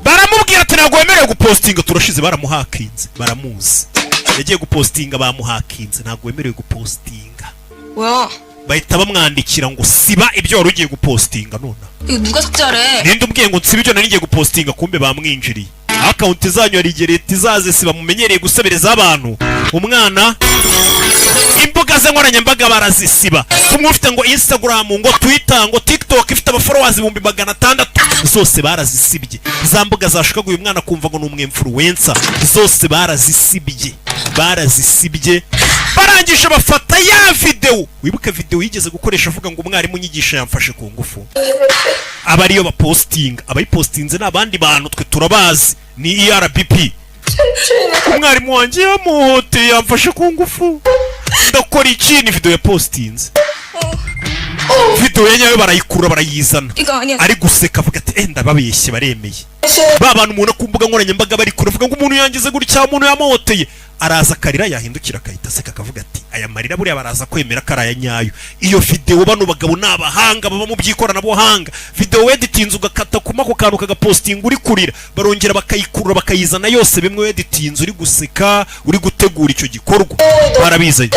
baramubwira ati: "Ntabwo wemerewe gupostinga." Turashize. Baramuhakinze, baramuzi. Yagiye gupostinga, bamuhakinze: "Ntabwo wemerewe gupostinga." 뭐야? Bahita bamwandikira ngo: "Siba ibyo wari ugiye gupostinga nonaha." 이거 누가 삭제하래? Ninde umbwiye ngo nsibe ibyo nari ngiye gupostinga? Kumbe bamwinjiriye account zanyu. Hari igihe leta izazisiba mumenyereye gusebereza abantu. Umwana imbuga ze nkoranyambaga barazisiba. Kumwe ufite ngo Instagram, ngo Twitter, ngo TikTok ifite abafollowers 600,000, zose barazisibye. Za mbuga zashukaga uyu mwana kumva ngo ni umwinfluencer, zose barazisibye, barazisibye. Barangije bafata ya videwo. Wibuke videwo yigeze gukoresha avuga ngo umwarimu unyigisha yamfashe ku ngufu, aba ariyo bapostinga. Abayipostinze ni abandi bantu, twe turabazi, ni ERBP. "Umwarimu wanjye yamuhoteye, yamfashe ku ngufu, ndakora iki?" Ni videwo yapostinze, videwo ya nyayo barayikura barayizana. 이거 아니야. Ari guseka avuga ati: "Eh, ndababeshye, baremeye." Ba bantu umuntu ku mbuga nkoranyambaga bari kure avuga ngo umuntu yangize gutya, umuntu yamuhoteye, araza akarira, yahindukira akahita aseka akavuga ati: "Aya marira buriya baraza kwemera ko ari aya nyayo." Iyo videwo, bano bagabo ni abahanga baba mu by'ikoranabuhanga. Videwo weditinze ugakata kuma ako kantu kagapostinga uri kurira, barongera bakayikurura bakayizana yose. Bimwe weditinze uri guseka, uri gutegura icyo gikorwa, barabizanye.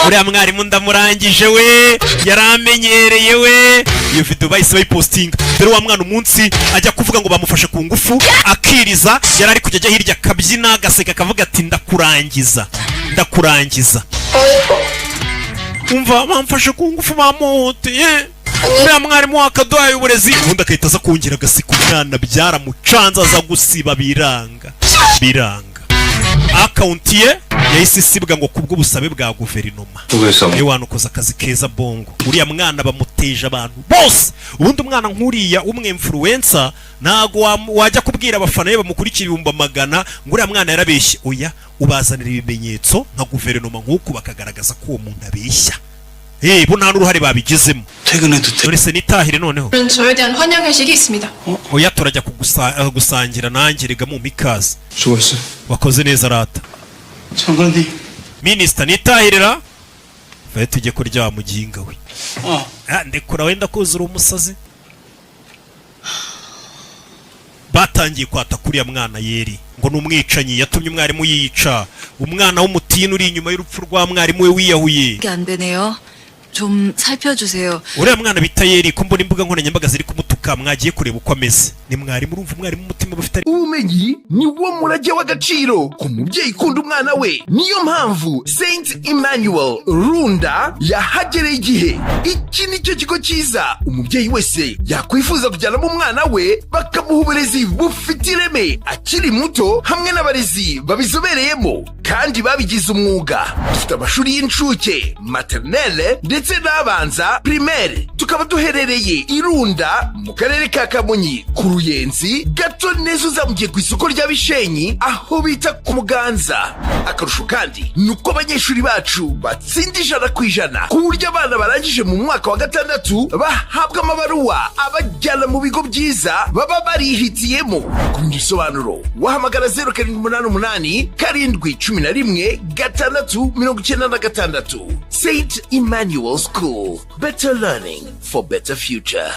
"Uriya mwarimu ndamurangije we, yaramenyereye we." Iyo video bahise bayipostinga. Dore wa mwana, umunsi ajya kuvuga ngo bamufashe ku ngufu akiriza, yari ari kujya ajya hirya akabyina agaseka akavuga ati: "Ndakurangiza, ndakurangiza." "Umva, bamfashe ku ngufu, bamuhoteye, uriya mwarimu wakaduhaye uburezi." Ubundi agahita aza kongera agaseka. Umwana byaramucanze, aza gusiba, biranga, biranga. Account ye yahise isibwa ngo kubw'ubusabe bwa guverinoma. 수고했어. Ewana, ukoze akazi keza bongo. Uriya mwana bamuteje abantu bose. Ubundi umwana nk'uriya w'umwinfluencer ntago wajya kubwira abafana be bamukurikira 100,000 ngo uriya mwana yarabeshye. Oya, ubazanira ibimenyetso nka guverinoma nk'uku, bakagaragaza ko uwo muntu abeshya. Eh, bo nta n'uruhare babigizemo. 퇴근해도 돼. None se nitahire noneho? 오늘은 저에 대한 환영 회식이 있습니다. Oya, turajya gusangira nanjye rega mu mikaze. 수고했어. Wakoze neza rata. 장관님. Minisita, nitahirira. Vayo tujye kuryama, muginga we. 어. Ah, ndekura, wenda kuzura umusazi. Batangiye kwata kuriya mwana Yeri ngo ni umwicanyi, yatumye umwarimu yica umwana w'umutini uri inyuma y'urupfu rwa mwarimu we wiyahuye. 이게 안 되네요. 좀 살펴주세요. Uriya mwana bita Yeri, ko mbona imbuga nkoranyambaga ziri kumutuka, mwagiye kureba uko ameze? Ni mwarimu, urumva umwarimu umutima aba afite. Ubumenyi ni wo murage w'agaciro ku mubyeyi ukunda umwana we. Niyo mpamvu Saint Emmanuel Runda yahagereye igihe. Iki ni cyo kigo cyiza umubyeyi wese yakwifuza kujyanamo umwana we, bakamuha uburezi bufite ireme akiri muto, hamwe n'abarezi babizobereyemo kandi babigize umwuga. Dufite amashuri y'incuke, maternelle ndetse n'abanza, primaire. Tukaba duherereye i Runda mu karere ka Kamonyi, ku Ruyenzi gato neza uzamugiye ku isoko rya Bishenyi, aho bita ku Muganza. Akarusho kandi ni uko abanyeshuri bacu batsinda 100%, ku buryo abana barangije mu mwaka wa gatandatu bahabwa amabaruwa abajyana mu bigo byiza baba barihitiyemo. Ku bindi bisobanuro wahamagara 0788 711 696. Saint Emmanuel School, better learning for better future.